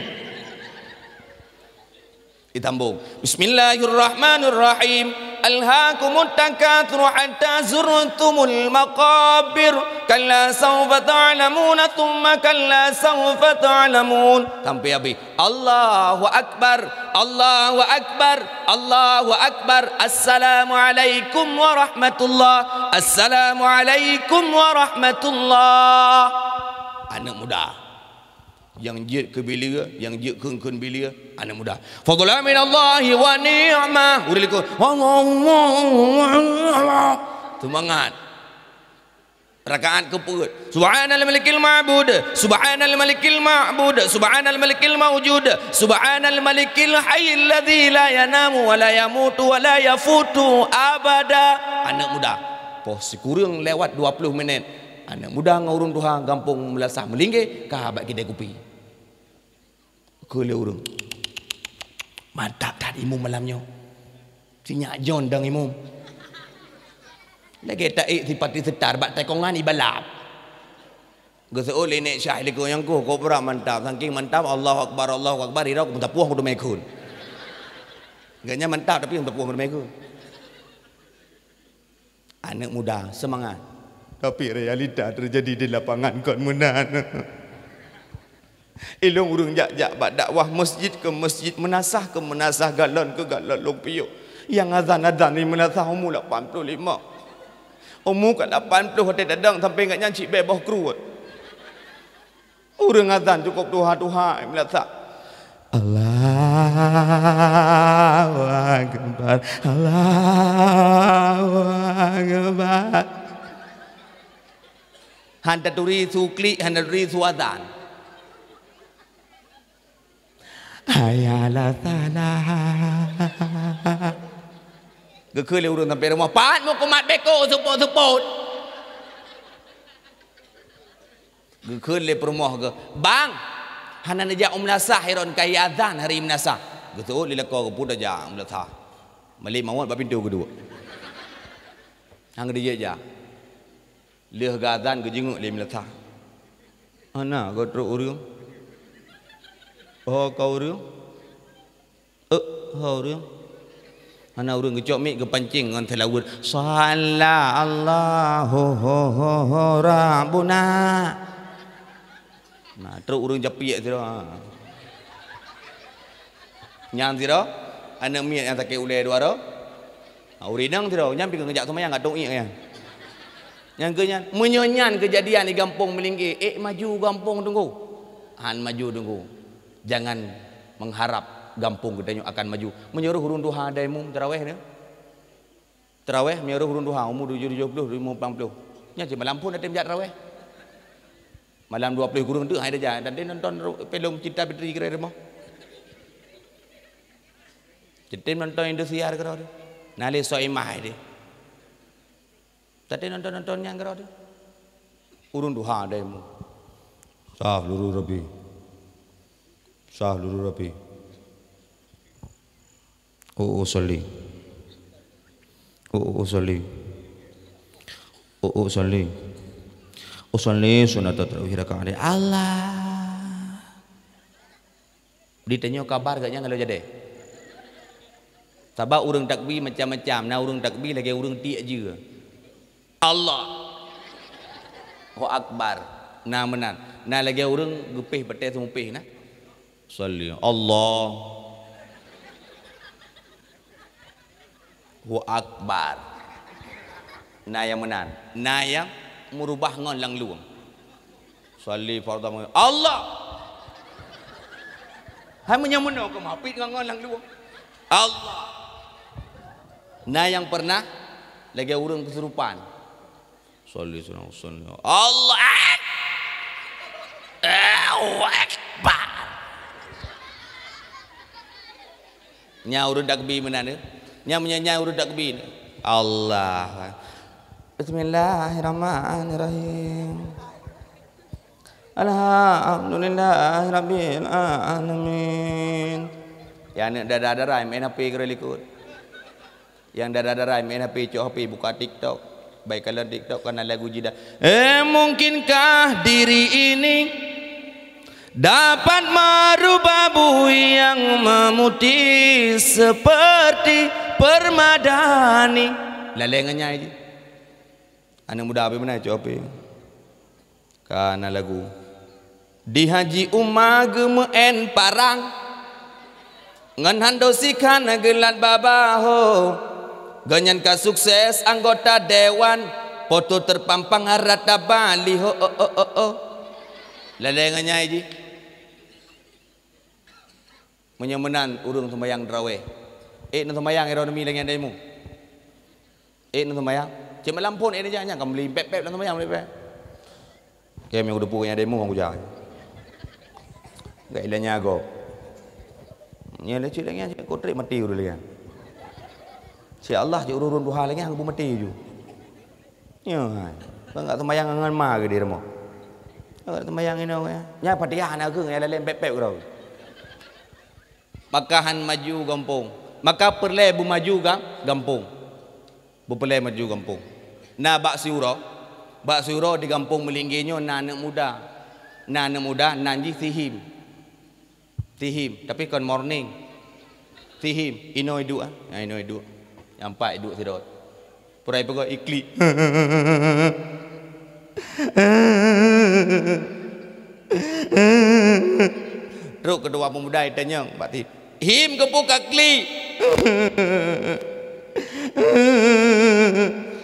Disambung. Bismillahirrahmanirrahim. Alhaakumut takatsur hatta zurtumul maqabir. Kalla saufa ta'lamuna tsumma kalla saufa ta'lamun. Sampai habis. Allahu Akbar, Allahu Akbar, Allahu Akbar. Assalamualaikum warahmatullah. Assalamualaikum warahmatullah. Aneuk muda. Nyang jeuet keu bileue, nyang jeuet kheun-kheun bileue, aneuk muda. Fadlan minallahi wa ni'mah. Ureueng likot. Seumangat. Rakaat keupeuet. Subhanal malikil ma'bud, subhanal malikil ma'bud, subhanal malikil maujud, subhanal malikil hayyil ladzi la yanamu wa la yamutu wa la yafutu abada. Aneuk muda, poh sikureueng lewat dua ploh minét, aneuk muda ngon ureueng tuha gampông Meulasah meulinggé ka bak kidai kupi. Keu lé ureueng. Mantap that imum malam nyoe. Sinyak John dang imum. Lagèe taék sipati seutar bak teukongan ibalap. Geuseuôt lé nèk syah likot nyang koh, kobra mantap. Saking mantap, Allahu Akbar, Allahu Akbar, ira meusapoh meuteumé kheun. Gobnyan mantap tapi meusapoh meuteumé kheun. Aneuk muda, seumangat. Tapi realita teujadi di lapangan kon meunan. Ilôn ureueng jak-jak bak dakwah masjid keu masjid, meunasah keu meunasah, galon keu galon lôn piôh. Nyang azan-azan di meunasah umu lapan ploh lima. Umu ka lapan ploh watèe tadong sampoe gobnyan cit bèe boh kruet. Ureueng azan cukôp tuha-tuha, meulasak. Allahu Akbar, Allahu Akbar. Han taturi su klik, han taturi su azan. Hayya 'alas shalah. Geukheun lé ureueng sampoe rumoh, "Pat meukumat beko seupôt-seupôt." Geukheun lé peurumoh geuh, "Bang, hana neujak u meulasah, Heron, ka azan hari meulasah." Geuseuôt lé lakoe geuh, "Peue tajak u meulasah? Malèe mawöt bak pintoe geuduek." Han geujak-jak. Lheueh geuazan geujingeuk lé meulasah. "Hana goe trok ureueng?" "Ho ka ureueng?" "Eh, ho ureueng?" Hana ureueng, geucok mic geupancing ngon seulaweuet, "Shallallahu Rabbuna." Nah, trok ureueng japiek sidroe. Ha. Nyang sidroe, aneuk miet nyang sakét ulèe dua droe. Ha, ureueng inong sidroe, nyan pih geujak seumayang, gatong iek nyan. Nyang keu nyan, meunyoe nyan keujadian di gampông Meulinggi, ék maju gampông Teungku? Han maju Teungku. Jangan mengharap gampông geutanyoe akan maju. Meunyoe roh ureueng tuha dai mum taraweh nyoe. Taraweh meunyoe roh ureueng tuha, umu tujoh ploh, umu lapan ploh. Nyan cit malam phôn até meujak taraweh. Malam dua ploh kureueng teuk hai tajak, dan nonton ru-, filem Cinta Fitri kira rumoh. Cetem nonton Indosiar keudroe teuh. Na lé Soimah deh. Tadi nonton-nonton nyang keudroe teuh. Ureueng tuha dai mum. Sah luru rapi. Sah luru rapi. Oh, oh, usolli. Oh, oh, usolli. Oh, oh, usolli. Usolli sunnatat tarawih rakaat. Allah. Ditanyoe kabar geuh nyan ka lheueh jadi. Sabab ureueng takbi macam-macam, na ureueng takbi lagèe ureueng tiek jeue. Allah. Allahu Akbar. Na meunan. Na lagèe ureueng geupéh batèe seumupéh na. Salli. Allah. Hu Akbar. Na nyang meunan. Na nyang meurubah ngon lam lueng. Salli fardhu maghrib. Allah. Hai meunyoe meunoe keu mapit ngon, ngon lam lueng. Allah. Na nyang pernah lagèe ureueng keusurupan. Salli sunna usunna. Allah Ak-, Allahu Akbar. Nya ureueng takbi meunan tu. Nya meunyo nya ureueng takbi ni. Allah. Bismillahirrahmanirrahim. Alhamdulillahirabbil alamin. Ya aneuk dara-dara main H P keudroe likot. Nyang dara-dara main H P, cok H P, buka TikTok. Baik, kalau TikTok kan lagu jidah. Eh, mungkinkah diri ini dapat merubah bui yang memutih seperti permadani? Lalai ngenyai je. Anak muda apa mana cok apa? Kana lagu. Di Haji Uma geumeu'en parang, ngon Hando Sikhan geulat baba ho. Gobnyan ka sukses anggota dewan, foto terpampang rata Bali ho, oh, oh, oh, oh. Lalai ngon nyai jih. Meunyoe meunan ureuëng seumayang draweh. Eh, na seumayang ironomi lagée daimu. Eh, na seumayang. Cuma lampon eh, nyang ka meuli pep-pep na seumayang meuli pep. Oke, minggu depan nyang daimu aku jangan. Gak ilanya go. Nya le cik lagi cik kotrek mati udah lagi. Si Allah cik urun duha lagi aku mati ju. Ya, hai. Kan enggak sembahyang ngan ma ke di rumah. Enggak sembahyang ini ya. Nya Fatihah anak ke ya lalem pep-pep kau. Maka han maju gampông. Maka peureulée beumaju ga-, gampông. Beupeulée maju gampông. Na bak siuroe, bak siuroe di gampông Meulinggi nyoe na aneuk muda. Na aneuk muda nan jih Sihim. Sihim, tapi kon morning. Sihim, inoe iduek ah. Ha, inoe iduek. Nyang pat iduek sidroe. Peurai peugah iklik. Trok keudua peumuda itanyong bak Sihim. Him, keupeue ka klik?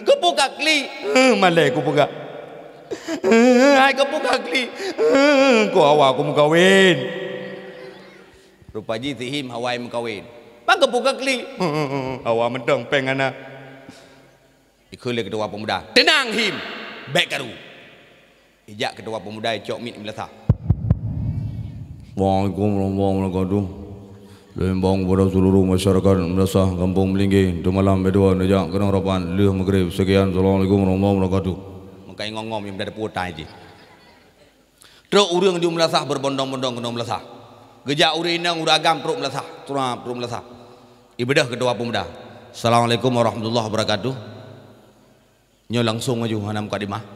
Keupeue ka klik? Malée kupeugah. Hai keupeue ka klik? Ku awak ku meukawen. Rupa jih Sihim hawa meukawen. Bang keupeue ka klik? Hawa mantong péng hana. Ikheun lé keudua peumuda, "Teunang Him, bék karu." Ijak keudua peumuda icok miet meulasah. Assalamualaikum warahmatullahi wabarakatuh. Lôn imbong kepada seluruh masyarakat Meulasah Gampông Meulinggi, untuk malam bak dua neujak keunong rapat lheueh maghrib. Sekian, assalamualaikum warahmatullahi wabarakatuh. Meukai ngom-ngom nyang dah teupeue tai jih. Trok ureuëng di meulasah berbondong-bondong keunoe meulasah. Geujak ureuëng inong, ureuëng agam trok meulasah, trok, trok meulasah. Ibeudôh keudua peumuda. Assalamualaikum warahmatullahi wabarakatuh. Nyoe langsung aju hana mukadimah.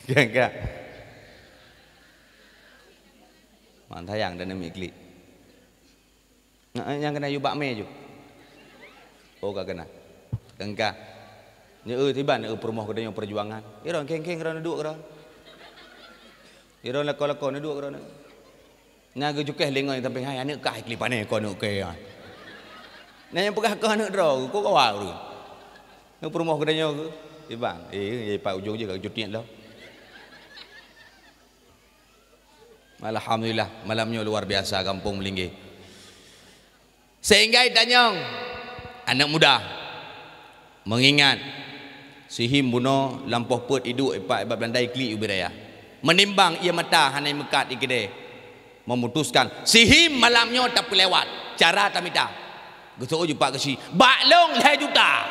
Gagah. Mak sayang dan amik klik. Nyang kena yubak mé ju. Oh, ka kena. Engka. Nyoe tiban, eh, peurumoh geutanyoe perjuangan. Iron keng-keng ron duek ron. Iron lako-lako duek ron. Na geujukéh lingoi tapi hai aneuk kah klik pané ko aneuk ke. Na nyang peugah ko aneuk droe, ko kawa ureuëng. Nyoe peurumoh geutanyoe ke? Tiban. Eh, eh, pat ujong je ka jutiek lo. Alhamdulillah, malam nyoe luar biasa gampông Meulinggi. Sehingga itanyong aneuk muda, meungingat Sihim bunoe lampôh peuet iduek ipak ibat Beulanda iklik ubit raya. Meunimbang ié mata hana imeukat ikidée, meumutuskan Sihim malam nyoe tapeulewat cara tamita. Geuseuôt ju Pak Geuchik, "Bak lôn lhée juta."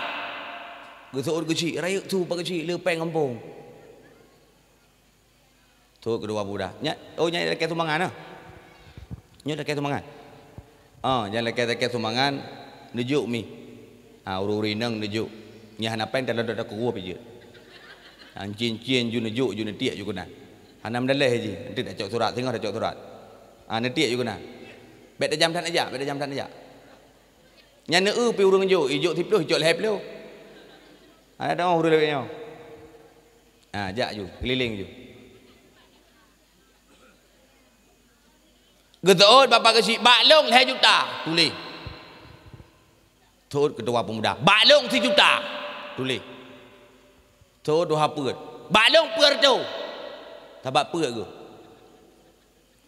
Geuseuôt Geuchik, rayeuk su Pak Geuchik le péng gampông. Thot keudua peumuda. Nyak, oh, nyak lakée sumbangan, ah. Nyak lakée sumbangan. Oh, nyang lakée-lakée sumbangan, neujok mi. Ha, ureuëng-ureuëng inong neujok. Nyang hana péng, talo dada kurup je. Ha, cien-cien ju neujok, ju neutiek ju keunan. Hana meudaleh ji, nanti tacok surat, singoh tacok surat. Ha, neutiek ju keunan. Bék tajam that neujak, bék tajam that neujak. Nyan neu-eu pi ureuëng jok, ijok siplôh, ijok lhée plôh. Hana dong ureuëng lewat nyoe. Ha, jak ju, keliling ju. Geuseuôt Bapak Geuchik, "Bak lôn lhée juta." Tuléh. Seuôt keudua peumuda, "Bak lôn sijuta." Tuléh. Seuôt tuha peuet, "Bak lôn peuet reutôh." Sabab peuet geuh.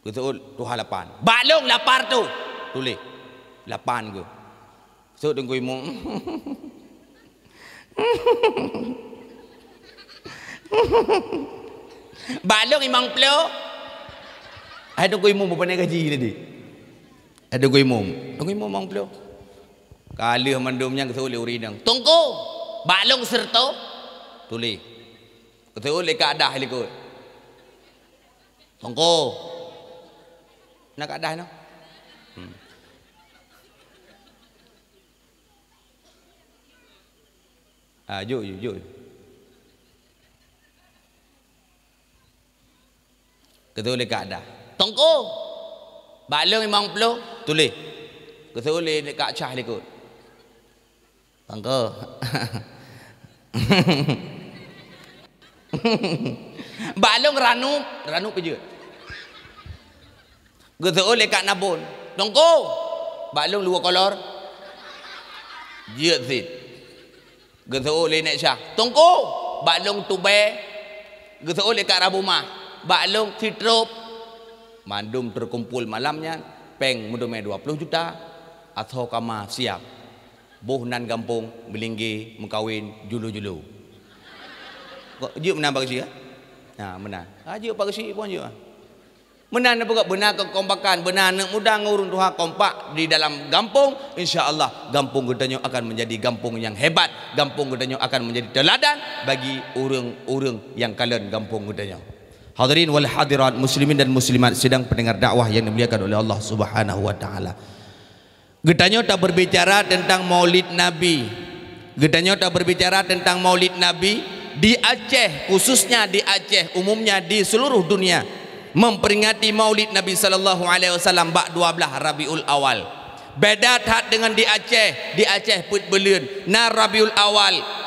Geuseuôt tuha lapan, "Bak lôn lapan reutôh." Tuléh. Lapan geuh. Seuôt Teungku Imum. "Bak lôn limong plôh." Hai Teungku Imum, beupané gaji tadi. Hai Teungku Imum. Teungku Imum limong plôh. Ka lheueh mandum nyan geuseuôt lé ureuëng inong. "Teungku, bak lôn sireutôh." Tuléh. Geuseuôt lé Kak Dah likot. Teungku. Na Kak Dah nyoe? Hmm. Ah, jok, jok, jok. Geuseuôt lé Kak Dah. Teungku, bak lôn limong ploh, tuléh. Geuseuôt lé Kak Cah likot. Teungku. Bak lôn ranup, ranup peue jeuet. Geuseuôt lé Kak Nabon. Teungku, bak lôn luweue kolor. Jeuet cit. Geuseuôt lé Nek Syah. Teungku, bak lôn tubèe. Geuseuôt lé Kak Rabumah. Bak lôn sitrop. Mandum teukumpul malam nyan, péng meuteumèe dua ploh juta, asoe kama siap. Boh nan gampông, meulinggé, meukawen, julu-julu. Kok jeuet meunan Pak Geuchik, eh? Ha, meunan. Ha, jeuet Pak Geuchik pun jeuet. Meunan na peugah, beuna keukompakan, beuna aneuk muda ngon ureueng tuha kompak di dalam gampông, insya Allah gampông geutanyoe akan menjadi gampông nyang hebat, gampông geutanyoe akan menjadi teuladan bagi ureueng-ureueng nyang kalon gampông geutanyoe. Hadirin wal hadirat, muslimin dan muslimat, sidang pendengar dakwah yang dimuliakan oleh Allah Subhanahu wa taala. Geutanyoe taberbicara tentang Maulid Nabi. Geutanyoe taberbicara tentang Maulid Nabi di Aceh, khususnya di Aceh, umumnya di seluruh dunia, memperingati Maulid Nabi sallallahu alaihi wasallam bak dua belas Rabiul Awal. Beda that dengan di Aceh, di Aceh peuet buleuen na Rabiul Awal.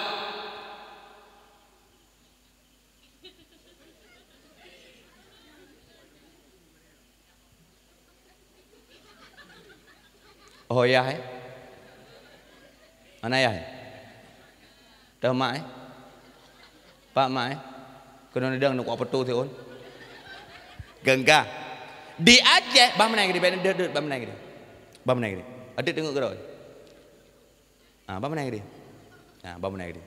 Oh, yah, eh? Mana yah, eh? Toh mak, eh? Pak mak, eh? Keunoe neudong neuk kupeutô siôn. Geungga. Di Aceh, bah meunan geude, bèk neudeuet-deuet, bah meunan geude. Bah meunan geude. Adak teungoh keudroe. Ha, bah meunan geude. Ha, bah meunan geude.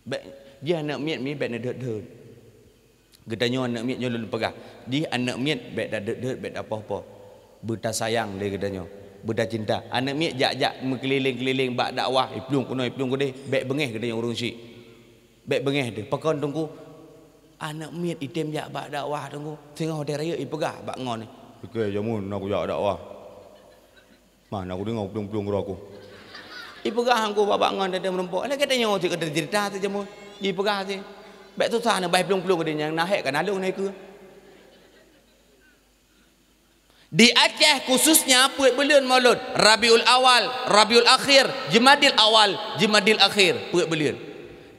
Bèk, jih aneuk miet mi bèk neudeuet-deuet. Geutanyoe aneuk miet nyoe lôn peugah. Jih aneuk miet bèk tadeuet-deuet, bèk tapoh-poh. Beutasayang lé geutanyoe. Beutacinta. Aneuk miet jak-jak meukeulileng-keulileng bak dakwah, iplueng keunoe, iplueng keudeh, bèk beungèh geutanyoe ureueng syik. Bèk beungèh teuh. Pakon teungku? Aneuk miet item jak bak dakwah teungku. Singoh watèe rayeuk ipeugah bak ngon. Pike jameun na kujak dakwah. Mah, na kudeungoe plueng-plueng droe ku. Ipeugah angku babak ngon teuh meureumpok. Lagèe tanyoe cit keu cerita teuh jameun. Ipeugah cit. Bèk susah na bah plueng-plueng keu dinyang na hék ka nalông na ikeue. Di Aceh khususnya peuet buleuen Maulud, Rabiul Awal, Rabiul Akhir, Jumadil Awal, Jumadil Akhir, peuet buleuen.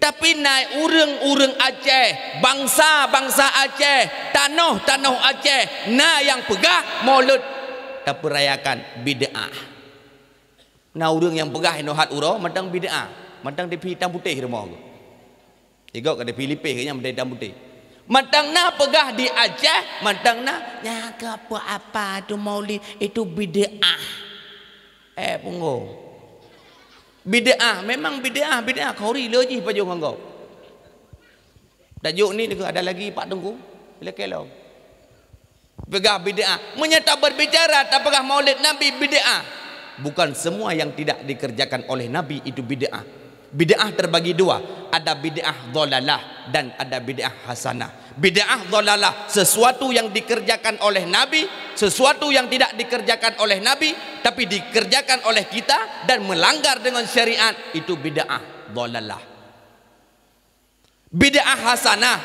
Tapi na ureueng-ureueng Aceh, bansa-bansa Aceh, tanoh-tanoh Aceh, na nyang peugah Maulud tapeurayakan bid'ah. Na ureueng nyang peugah inoe hat uroe mantong bid'ah, mantong diphi itam putéh rumoh geuh. Igob ka diphi lipéh geuh nyan mantong itam putéh. Mantong na peugah di Aceh, mantong na, nyan keu apa-apa tu Maulid, itu bid'ah. Eh, pungo. Bid'ah, memang bid'ah, bid'ah. Khori le jih pajoh ngon gob. Tajok ni deungon ada lagi Pak Teungku. Lakèe lom. Peugah bid'ah. Meunyoe taberbicara, tapeugah Maulid Nabi bid'ah. Bukan semua yang tidak dikerjakan oleh Nabi itu bid'ah. Bid'ah terbagi dua, ada bid'ah dhalalah dan ada bid'ah hasanah. Bid'ah dhalalah, sesuatu yang dikerjakan oleh Nabi, sesuatu yang tidak dikerjakan oleh Nabi, tapi dikerjakan oleh kita dan melanggar dengan syariat, itu bid'ah dhalalah. Bid'ah hasanah,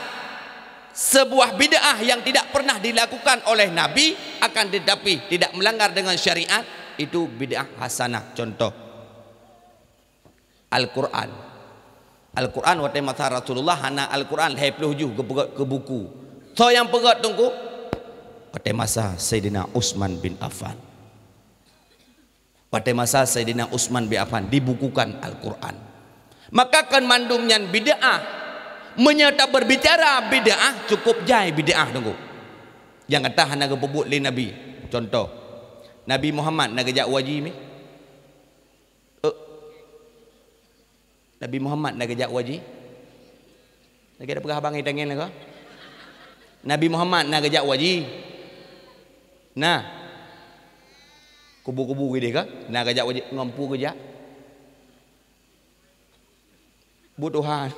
sebuah bid'ah yang tidak pernah dilakukan oleh Nabi, akan tetapi tidak melanggar dengan syariat, itu bid'ah hasanah. Contoh, Al-Quran. Al-Quran watèe masa Rasulullah hana Al-Quran lhèe ploh juh geupeugöt keu buku. Soe nyang peugöt teungku? Watèe masa Saidina Utsman bin Affan. Watèe masa Saidina Utsman bin Affan dibukukan Al-Quran. Maka kon mandum nyan bid'ah. Meunyoe taberbicara bid'ah, cukup jai bid'ah teungku. Nyang gata hana geupeubuet lé Nabi. Contoh, Nabi Muhammad na geujak u haji mé? Eh. Nabi Muhammad na geujak u haji? Lagèe tapeugah abang i tangen lagèe. Nabi Muhammad na geujak u haji? Na. Kubu-kubu idéh ka? Na geujak u haji, ngon peue geujak? Bu Tuhan.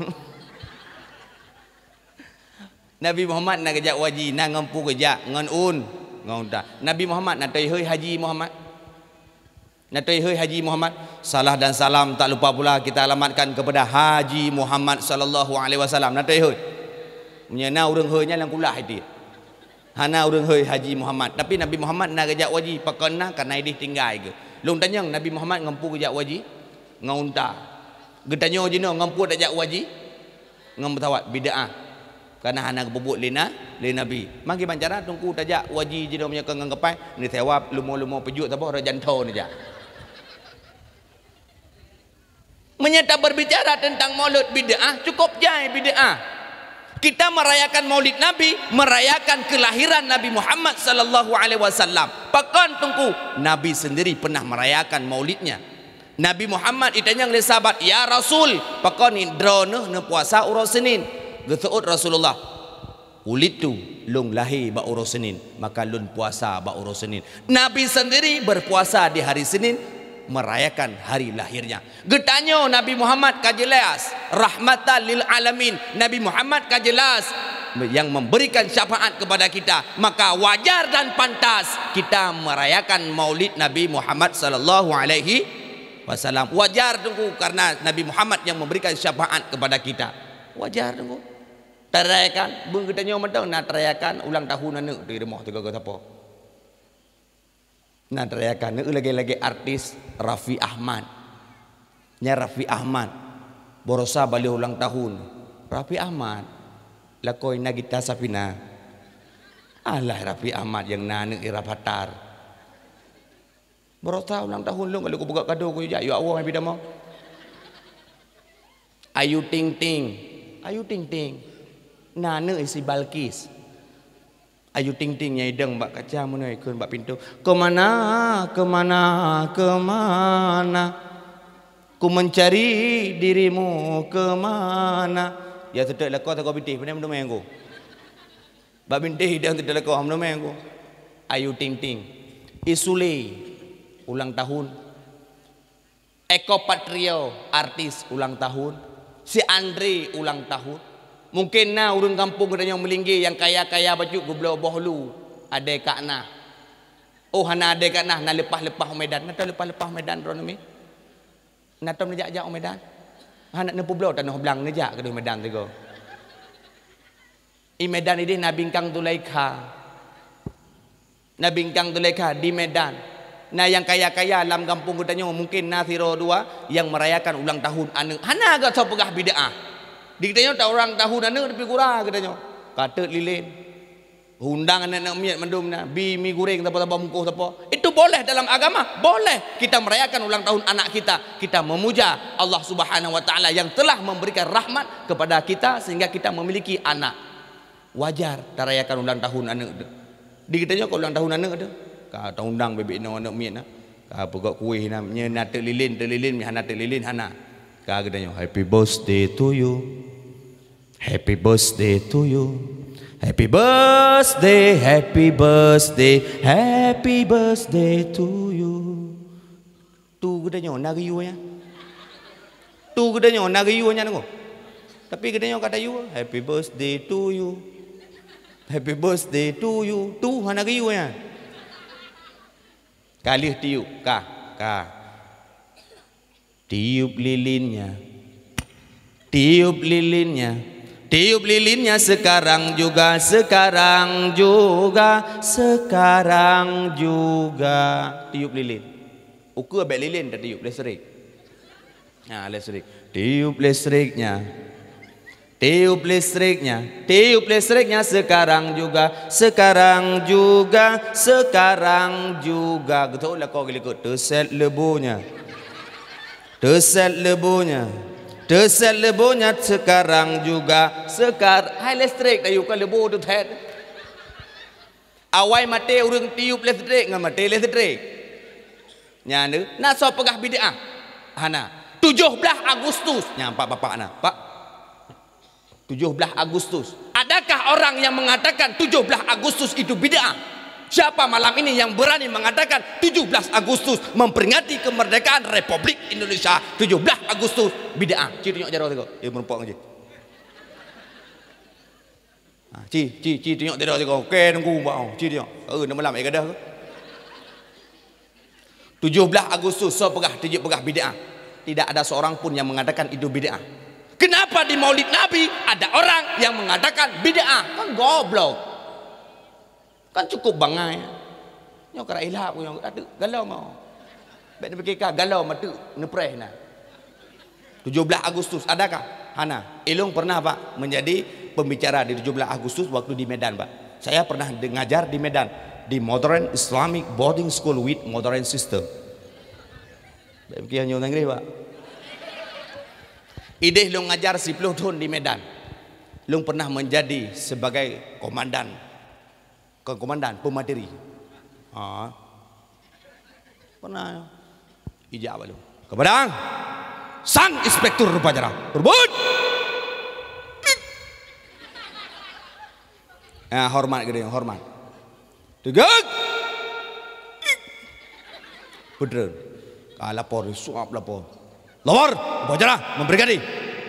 Nabi Muhammad na geujak u haji, na ngon peue geujak, ngon un, ngon unta. Nabi Muhammad na toi hôi Haji Muhammad. Na toi hôi Haji Muhammad. Salah dan salam tak lupa pula kita alamatkan kepada Haji Muhammad sallallahu alaihi wasallam. Na toi hôi. Meunyoe na ureuëng hôi nyan lam kulah iti. Hana ureuëng hôi Haji Muhammad. Tapi Nabi Muhammad na geujak u haji, pakon na, karena ideh tinggai geuh. Lôn tanyong, Nabi Muhammad ngon peue geujak u haji? Ngon unta. Geutanyoe jinoe ngon peue tajak u haji? Ngon pesawat, bid'ah. Karena hana geupeubuet lé na-, lé Nabi. Magi ban cara teungku tajak u haji jinoe meunyoe ka ngon keupai, neusewa leumo-leumo peujuek saboh rot janto neujak. Meunyoe taberbicara teuntang maulud bid'ah, cukup jai bid'ah. Kita merayakan maulid Nabi, merayakan kelahiran Nabi Muhammad sallallahu alaihi wasallam. Pakon teungku, Nabi sendiri pernah merayakan maulidnya. Nabi Muhammad itanyong lé sahabat, "Ya Rasul, pakon droeneuh neupuasa uroe Senin?" Geuseuôt Rasulullah, "Wulidtu, lôn lahé bak uroe Senin, maka lôn puasa bak uroe Senin." Nabi sendiri berpuasa di hari Senin, merayakan hari lahirnya. Geutanyoe Nabi Muhammad ka jelas rahmatan lil alamin. Nabi Muhammad ka jelas yang memberikan syafaat kepada kita, maka wajar dan pantas kita merayakan maulid Nabi Muhammad sallallahu alaihi wasallam. Wajar teungku karena Nabi Muhammad yang memberikan syafaat kepada kita. Wajar teungku. Tarayakan, beungeutanyoe mantong na tarayakan ulang tahun aneuk di rumoh teuga-ga sapo. Na tarayakan, lagée-lagée artis Raffi Ahmad. Nyan Raffi Ahmad, barosa baleh ulang tahun. Raffi Ahmad, lakoe Nagita Slavina. Alah Raffi Ahmad nyang na aneuk Ira Fathar. Barosa ulang tahun lôn, kalau kupeugah kado kujak, ya Allah, Nabi Dama. Ayu Ting Ting. Ayu Ting Ting. Na aneuk si Balkis. Ayu Ting Ting nyang idong bak kaca meunoe ikheun bak pintoe, "Kemana, kemana, kemana? Ku mencari dirimu kemana?" Ya seutôt lakoe sagoe bintéh, pandai meudumé ku. Bak bintéh idong seutôt lakoe, meudumé ku. Ayu Ting Ting. Isule ulang tahun. Eko Patrio, artis ulang tahun. Si Andre ulang tahun. Mungkin na ureuëng gampông geutanyoe meulinggé nyang kaya-kaya bacut geubloe boh lu. Adé Kak Nah. Oh, hana Adé Kak Nah, na leupah-leupah u Medan. Na tom leupah-leupah u Medan droeneuh mi? Na tom neujak-jak u Medan? Hana neupeubloe tanoh blang neujak keudeh Medan sigoe. I Medan ideh na Bingkang Zulaikha. Na Bingkang Zulaikha di Medan. Na nyang kaya-kaya lam gampông geutanyoe mungkin na sidroe dua nyang merayakan ulang tahun aneuk. Hana geutanyoe peugah bid'ah. Di geutanyoe ta ulang tahun aneuk tapi gura geutanyoe. Ka teuk lilin. Undang aneuk-aneuk miet mandum na, bi mi goreng sapo-sapo mungkoh sapo. Itu boleh dalam agama, boleh kita merayakan ulang tahun anak kita. Kita memuja Allah Subhanahu wa Taala yang telah memberikan rahmat kepada kita sehingga kita memiliki anak. Wajar tarayakan ulang tahun aneuk teuh. Di geutanyoe ka ulang tahun aneuk teuh, ka taundang bibit nyoe aneuk miet na. Ka peugöt kueh na, nyoe na teuk lilin, teuk lilin, hana teuk lilin, hana. Ka geutanyoe, "Happy birthday to you. Happy birthday to you. Happy birthday, happy birthday, happy birthday to you." Tu geutanyoe na geuyue nyan. Tu geutanyoe na geuyue nyan ko. Tapi geutanyoe ka tayue, "Happy birthday to you. Happy birthday to you." Tu hana geuyue nyan. Ka lheueh tiup, ka, ka. Tiup lilinnya. Tiup lilinnya. Tiup lilinnya sekarang juga, sekarang juga, sekarang juga. Tiup lilin. Ukeue bék lilin tatiup, listrik. Ha, listrik. Tiup listriknya. Tiup listriknya. Tiup listriknya sekarang juga, sekarang juga, sekarang juga. Geutanyoe lakoe geulikot, teuset leubunya. Teuset leubunya. Teuset leubunya sekarang juga. Sekar-, hai listrik tayue ka leubu teuset. Awai maté ureuëng tiup listrik ngon maté listrik. Nyan tu, na soe peugah bid'ah? Hana. Tujoh blaih Agustus. Nyan pak bapak na, Pak. Tujoh blaih Agustus. Adakah orang yang mengatakan tujoh blaih Agustus itu bid'ah? Siapa malam ini yang berani mengatakan tujuh belas Agustus memperingati kemerdekaan Republik Indonesia? Tujoh blaih Agustus bid'ah. Ci tunjuk jaroe sigoe. Eh, meureumpok ngon jih. Ha, ci, ci, ci, tunyok tidoe sigoe. Oke, nunggu bak, ci tunyok. Eh, neumalam, eh, gadoh ke? Tujuh belas Agustus, soe peugah, teujeuet peugah bid'ah. Tidak ada seorang pun yang mengatakan itu bid'ah. Kenapa di Maulid Nabi ada orang yang mengatakan bid'ah? Kan goblok. Kan cukup bangai. Nyoe karak ilap ku nyoe, aduh, galom mah. Bèk neupike ka galom, aduh, neupreh na. Tujuh belas Agustus, adakah? Hana. Ilong pernah, Pak, menjadi pembicara di tujuh belas Agustus waktu di Medan, Pak. Saya pernah de-, ngajar di Medan, di Modern Islamic Boarding School with Modern System. Bèk pikir nyoe Inggris, Pak. Idéh lôn ngajar siplôh thôn di Medan. Lôn pernah menjadi sebagai komandan. Kon komandan, pemateri. Ha. Pernah. Ijak bak lôn. Keupadang. Sang Inspektur Upacara. Beureubuet. Ya, hormat geude, hormat. Teugak. Peudreun. Ka lapor, suap lapor. Lapor, upacara memperingati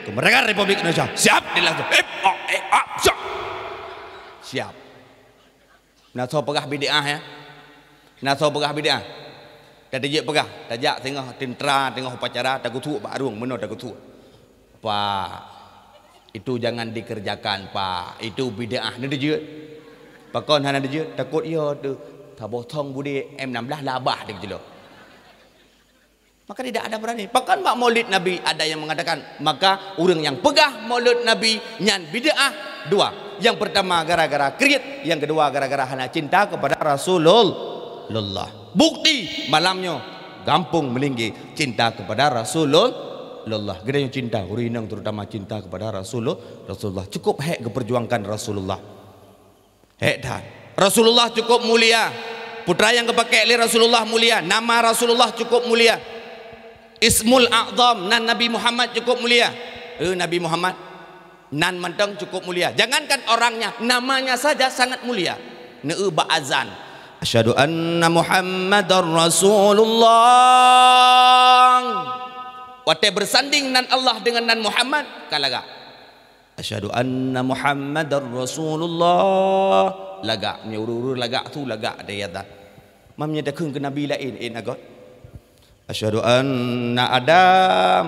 kemerdekaan Republik Indonesia. Siap, dilaksanakan. Eh, ah, eh, ah, siap. Siap. Na soe peugah bid'ah, ya? Na soe peugah bid'ah? Ka teujeuet peugah, tajak teungoh teuntra, teungoh upacara, tageusuek bak rueng, meunoe tageusuek. Pak, itu jangan dikerjakan, Pak. Itu bid'ah. Ni dijeuet. Pakon hana dijeuet? Takot iya tu. Saboh thong budé M enam belas labah di keujeulok. Maka tidak ada berani. Bahkan bak Maulid Nabi ada yang mengatakan, maka ureuëng nyang peugah Maulid Nabi nyan bid'ah. Dua. Yang pertama gara-gara kriet, yang kedua gara-gara hana cinta kepada Rasulullah. Bukti malam nyoe gampông Meulinggi cinta kepada Rasulullah. Geutanyoe cinta, ureuëng inong terutama cinta kepada Rasulul-, Rasulullah. Cukup hék geuperjuangkan Rasulullah. Hék that. Rasulullah cukup mulia. Putra nyang geupakék lé Rasulullah mulia. Nama Rasulullah cukup mulia. Ismul A'zam nan Nabi Muhammad cukup mulia. Eh, Nabi Muhammad nan mantong cukup mulia. Jangankan orangnya, namanya saja sangat mulia. Neu bak azan. Asyhadu anna Muhammadar Rasulullah. Watée bersanding nan Allah dengan nan Muhammad, ka lagak. Asyhadu anna Muhammadar Rasulullah. Lagak, meunyoe ureuëng-ureuëng lagak tu lagak deh ya dah. Mam nyoe takheun keu nabi laén, eh, na göt. Asyhadu anna Adam.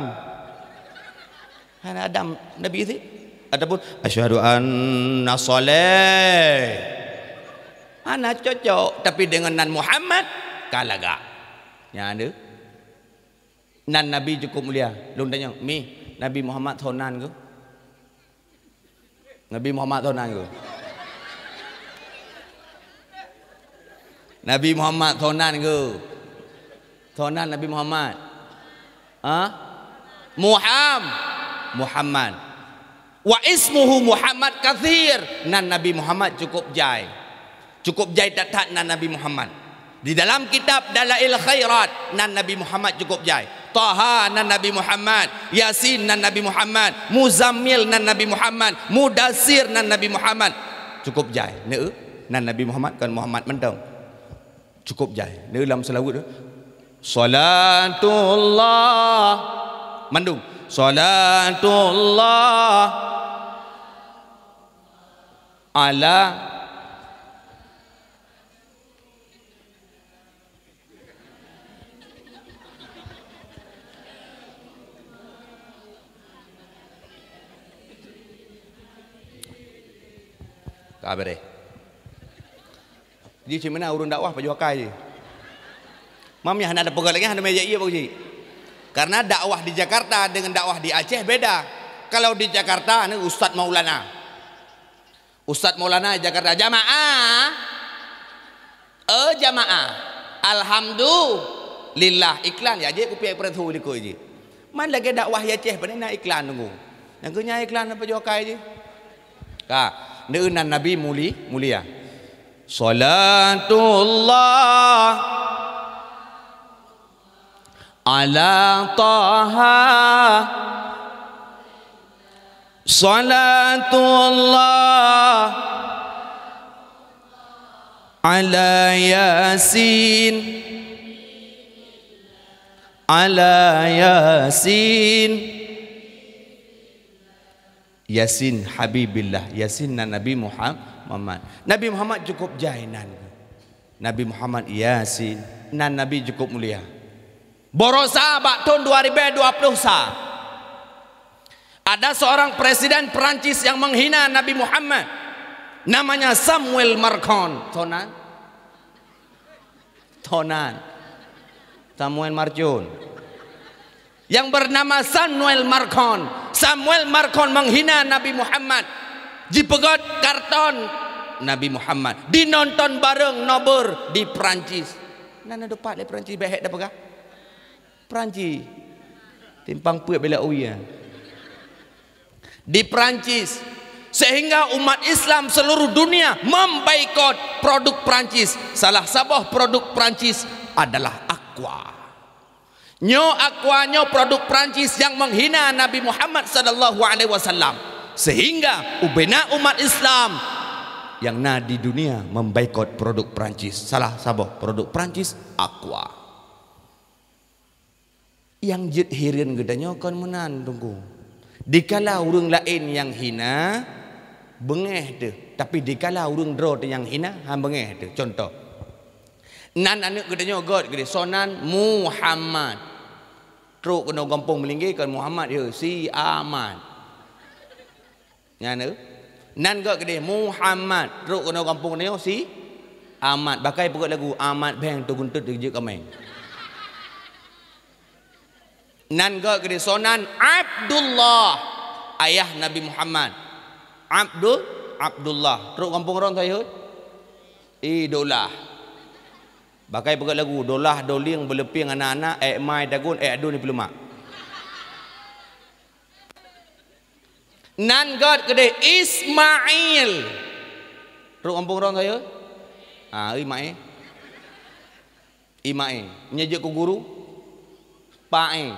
Hana Adam nabi sih. Ataupun asyhadu anna Saleh. Hana cocok, tapi dengan nan Muhammad ka lagak. Nyan deuh. Nan Nabi cukup mulia. Lôn tanyong, "Mi, Nabi Muhammad soe nan keuh?" Nabi Muhammad soe nan keuh? Nabi Muhammad soe nan keuh? Soe nan Nabi Muhammad? Ha? Muham-, Muhammad. Wa ismuhu Muhammad katsir. Nan Nabi Muhammad cukup jai. Cukup jai that-that nan Nabi Muhammad. Di dalam kitab Dalail Khairat nan Nabi Muhammad cukup jai. Taha nan Nabi Muhammad, Yasin nan Nabi Muhammad, Muzammil nan Nabi Muhammad, Mudassir nan Nabi Muhammad. Cukup jai. Neu nan Nabi Muhammad kon Muhammad mantong. Cukup jai. Neu lam seulaweuet. Salatullah. Mandum. Salatullah. Ala. Ka beureh. Ji cit meunan ureuëng dakwah pajoh akai jih. Mam nyan hana ada peugah lagée hana meujak ié bak jih. Karena dakwah di Jakarta dengan dakwah di Aceh beda. Kalau di Jakarta ni Ustaz Maulana. Ustaz Maulana Jakarta, "Jamaah, eh jamaah, alhamdulillah." Iklan ya, jeuet kupiek peureutu likot jih. Man lagée dakwah ya Aceh, pane na iklan tunggu. Nyang keu nyan iklan apa jok kai jih? Ka, neu nan Nabi muli-, mulia. Salatullah ala Taha. Salatullah ala Yasin. Ala Yasin. Yasin Habibillah, Yasin nan Nabi Muham-, Muhammad. Nabi Muhammad cukup jai nan. Nabi Muhammad Yasin nan Nabi cukup mulia. Baroesa bak thon dua ribu dua puluh sa, ada seorang presiden Perancis yang menghina Nabi Muhammad. Namanya Samuel Marcon. Tonan. Tonan. Samuel Marcon. Yang bernama Samuel Marcon. Samuel Marcon menghina Nabi Muhammad. Jipeugét karton Nabi Muhammad. Dinonton bareng nobeur di Perancis. Nan na dupat lé Perancis, bék hék tapeugah. Perancis. Timpang peuet bela uya. Di Perancis. Sehingga umat Islam seluruh dunia memboikot produk Perancis. Salah saboh produk Perancis adalah Aqua. Nyoe Aqua nyoe produk Perancis yang menghina Nabi Muhammad sallallahu alaihi wasallam. Sehingga ubena umat Islam yang na di dunia memboikot produk Perancis. Salah saboh produk Perancis, Aqua. Nyang jeuet hireuen geutanyoe kon meunan, Teungku. Dikala ureuëng laén nyang hina, beungéh teuh. Tapi dikala ureuëng droe teuh nyang hina, han beungéh teuh. Cuntoh, nan aneuëk geutanyoe gét keudeh, soe nan? Muhammad. Trok keunoe gampông Meulinggi kon Muhammad, yo, si Ahmad. Nyan tu. Nan gét keudeh Muhammad, trok keunoe gampông nyoe si Ahmad. Bakai peugét lagu, Ahmad Beng tu guntot jeuet kaméng. Nan gét keudeh soe nan? Abdullah, ayah Nabi Muhammad. Abdul, Abdullah. Trok gampông ron sayeuet? Idolah. Bakai peugét lagu, dolah, doling, beuleupeng, anak-anak, ék mai tagun, ék adun di peulumak. Nan gét keudeh Ismail. Trok gampông ron sayeuet? Ah, Ismail. Ismail. Nyoe jeuet keu guru? Pae.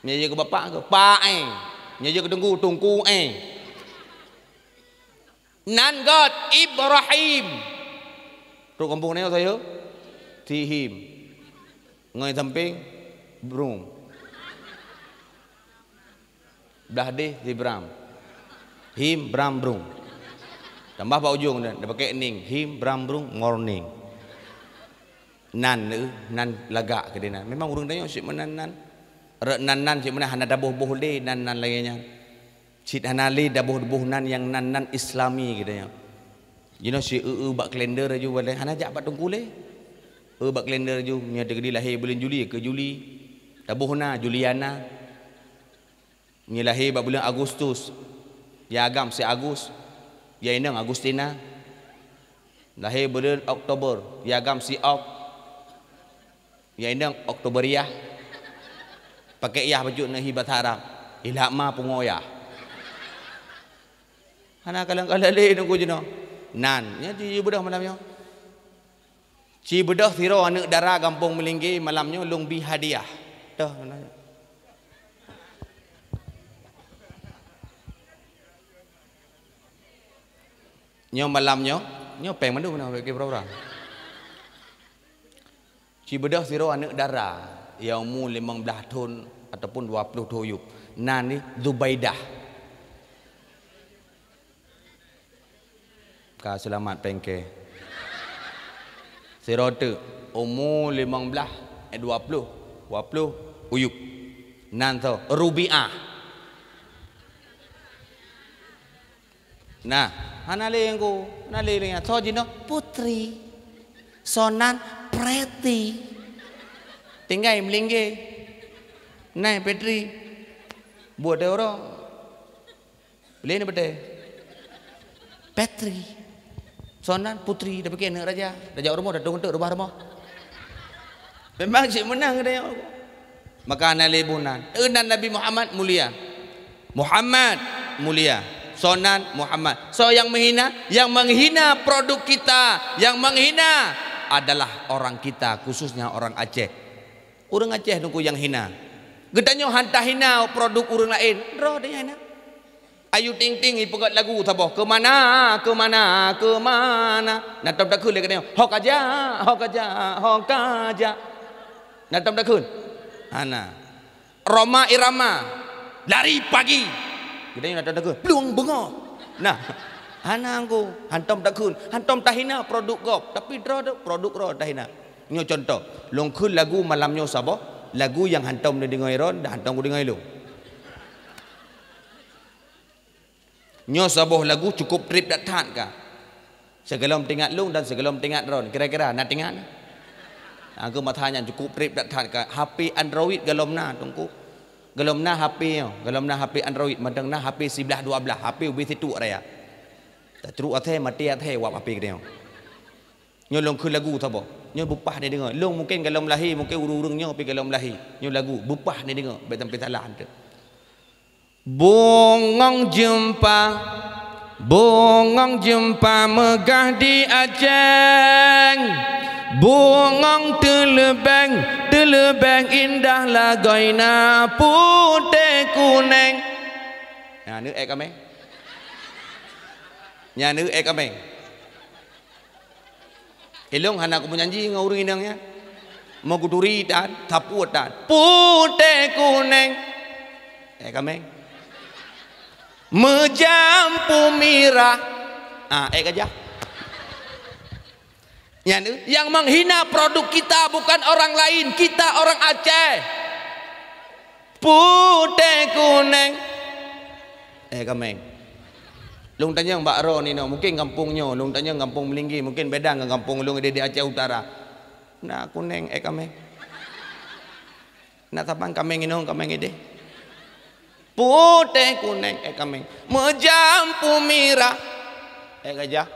Nyoe jeuet keu bapak ke? Pae. Nyoe jeuet keu teungku? Teungku e. Nan gét Ibrahim. Trok gampông nyoe sayeuet? Tihim. Ngon sampéng Brum. Blah deh si Bram. Him Bram Brum. Tambah bak ujong dah, dah pakai ning. Him Bram Brum morning. Nan, eh, nan lagak keudeh nan. Memang ureuëng tanyoe cit meunan nan. Rot nan-nan cit meunan hana taboh-boh lé nan-nan lagée nyan. Cit hana lé taboh-boh nan nyang nan-nan Islami keudeh nyoe. Jinoe si eu-eu bak kalender aju, padahai hana jak bak teungku lé. Eu bak kalender aju, nyoe teukeudi lahé buleuen Juli keu Juli. Taboh na Juliana. Nyoe lahé bak buleuen Agustus. Ya agam si Agus. Ya inong Agustina. Lahé buleuen Oktober. Ya agam si Ok. Ya inong Oktoberiah. Pakai yah bacut neuhi basa Arab. Ilak ma pungo yah. Hana kalon-kalon lé nunggu jinoe. Nan, nyan jibeudôh malam nyoe. Ci beudôh sidroe aneuëk dara gampông Meulinggi malam nyoe lôn bi hadiah. Toh, nyoe malam nyoe, nyoe péng mandum na bagi pura-pura. Ci beudôh sidroe aneuëk dara, ya umu limong blaih thon ataupun dua ploh thon yup. Nan ni Zubaidah. Ka seulamat péng kée. Sidroe teuk, umu limong blaih, eh, dua ploh, dua ploh, uyup. Nan tho, Rubiah. Nah, hana lé ngku, hana lé lé nyan. Soe jinoe? Putri. Soe nan? Preti. Tinggai Meulinggi. Nai Petri. Buet deh uroe. Lé ni beutôi. Petri. Soe nan? Putri, dah piké aneuk raja. Raja rumoh, dah teuntèe rubah rumoh. Memang cit meunan geutanyoe. Maka hana lé boh nan. Nan Nabi Muhammad mulia. Muhammad mulia. Soe nan? Muhammad. Soe nyang meuhina? Nyang meuhina produk kita, nyang meuhina adalah orang kita, khususnya orang Aceh. Ureuëng Aceh nungku nyang hina. Geutanyoe han tahina produk ureuëng laén, droe deh nyang hina. Ayu Ting Ting ipeugét lagu saboh, "Keumana, keumana, keumana." Na tom takheun lé geutanyoe, "Ho kaja, ho kaja, ho kaja." Na tom takheun? Hana. Rhoma Irama. Lari pagi. Geutanyoe na takheun, plueng beungoh. Nah, hana anggô, hantom takheun, hantom tahina produk gob, tapi droe teuh produk droe tahina. Nyoe contoh, lôn kheun lagu malam nyoe saboh, lagu nyang hantom neudeungoe droe dan hantom kudeungoe lôn. Nyoe saboh lagu cukup treb that-that ka. Sigohlom teuingat lôn dan sigohlom teuingat droe, kira-kira na teuingat? Aku masa nyan cukup treb that-that ka. H P Android gohlom na, Teungku. Gohlom na H P nyoe, gohlom na H P Android, mantong na H P siblaih dua blaih, H P ubé situek raya. Tatrok asai, maté asai wab H P geutanyoe. Nyoe lôn kheun lagu saboh. Nyoe beupah neudeungoe. Lôn mungken gohlom lahé, mungken ureueng-ureueng nyoe pih gohlom lahé. Nyoe lagu beupah neudeungoe, bèk sampai salah hantu. Bungong jeumpa, bungong jeumpa meugah di Aceh. Bungong teuleubeng, teuleubeng indah lagoina putéh kuneng. Nyan neu ék kaméng. Nyan neu ék kaméng. Ilôn hana kumeujanji ngon ureueng inong nyan. Meukuturi tan, sapuet tan. Putéh kuneng. Ék kaméng. Meujampu mirah. Ah, ék gajah. Nyan, nyang menghina produk kita bukan orang lain, kita orang Aceh. Putéh kuneng. Ék kaméng. Lôn tanyong bak droe ninoe, mungken gampông nyoe, lôn tanyong gampông Meulinggi, mungken beda ngon gampông lôn di, di Aceh Utara. Na kuneng ék kaméng. Na saban kaméng inong, kaméng idéh. Putéh kuneng ék kaméng. Meujampu mirah. Ék gajah.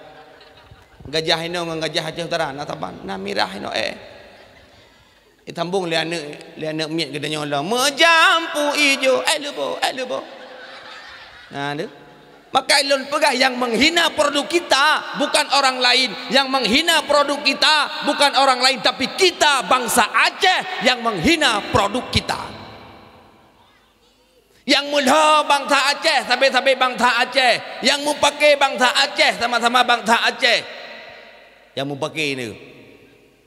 Gajah inong ngon gajah Aceh Utara, na saban. Na mirah inong ék. Itambong lé aneuk, lé aneuk miet geutanyoe lom. Meujampu ijo, ék leubo, ék leubo. Nah, tu. Maka lôn peugah, yang menghina produk kita bukan orang lain. Yang menghina produk kita bukan orang lain, tapi kita bangsa Aceh yang menghina produk kita. Nyang meulhô bangsa Aceh, sabe-sabe bangsa Aceh. Nyang mupake bangsa Aceh, sama-sama bangsa Aceh. Nyang mupake ni.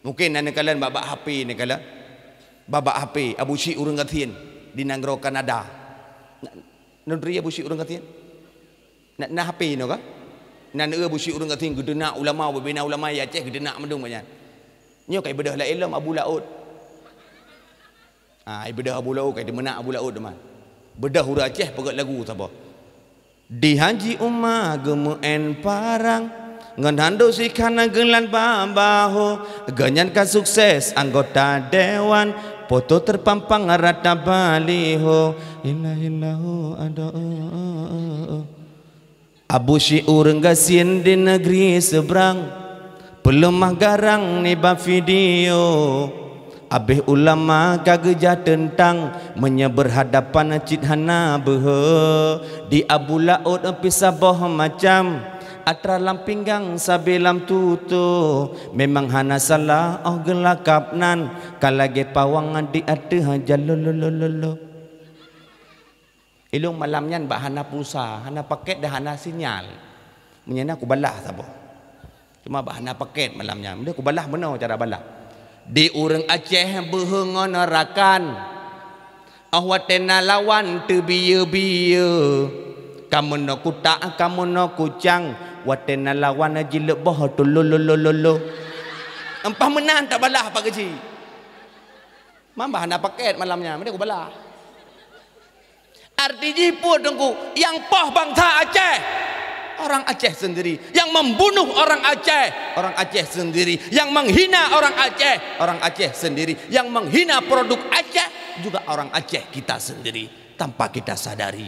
Mungken na neukalon bak-bak H P neukalon. Bak-bak H P, Abu Syik ureueng gasien di nanggroe Kanada. Na, neuturi Abu Syik ureueng gasien? Na, na H P nyoe ka? Na neu Abu Syik ureueng gasien geuteunak ulama, beubina ulama di Aceh geuteunak mandum nyan. Nyoe kai beudôh laén lom Abu Laôt. Ah, ai beudôh Abu Laôt, kai teumeunak Abu Laôt teuma. Beudôh ureueng Aceh peugét lagu saboh. Di Haji Uma geumeu'en parang, ngon handô sikhan geulan bak bahô, geuhnyan ka sukses anggota dewan, poto teupampang rata baliho. Ilahi lahu ada. Abu Syik ureueng gasien di neugri seubrang, peuleumah garang nibak video. Abéh ulama ka geujak teuntang, meunyoe beurhadapan cit hana beuhe. Di Abu Laôt pih saboh macam, atra lam pinggang sabe lam tutoe. Memang hana salah óh geulakab nan, ka lagée pawang di ateueh jalolo. Ilôn malam nyan bak hana pulsa, hana paket dan hana sinyal. Meunyoe na kubalah saboh. Cuma bak hana paket malam nyan. Meunyoe kubalah meunoe cara balah. Di ureueng Aceh beuhe ngon rakan. Óh watée na lawan teubiyeu-biyeu. Ka meunoe kutak, ka meunoe kucang. Watée na lawan jileuboh tulululululu. Empah meunan tabalah Pak Geuchik. Mamba hana paket malam nyan, meunyoe kubalah. Arti jih peue Teungku? Nyang poh bangsa Aceh, orang Aceh sendiri. Yang membunuh orang Aceh, orang Aceh sendiri. Yang menghina orang Aceh, orang Aceh sendiri. Yang menghina produk Aceh, juga orang Aceh kita sendiri, tanpa kita sadari.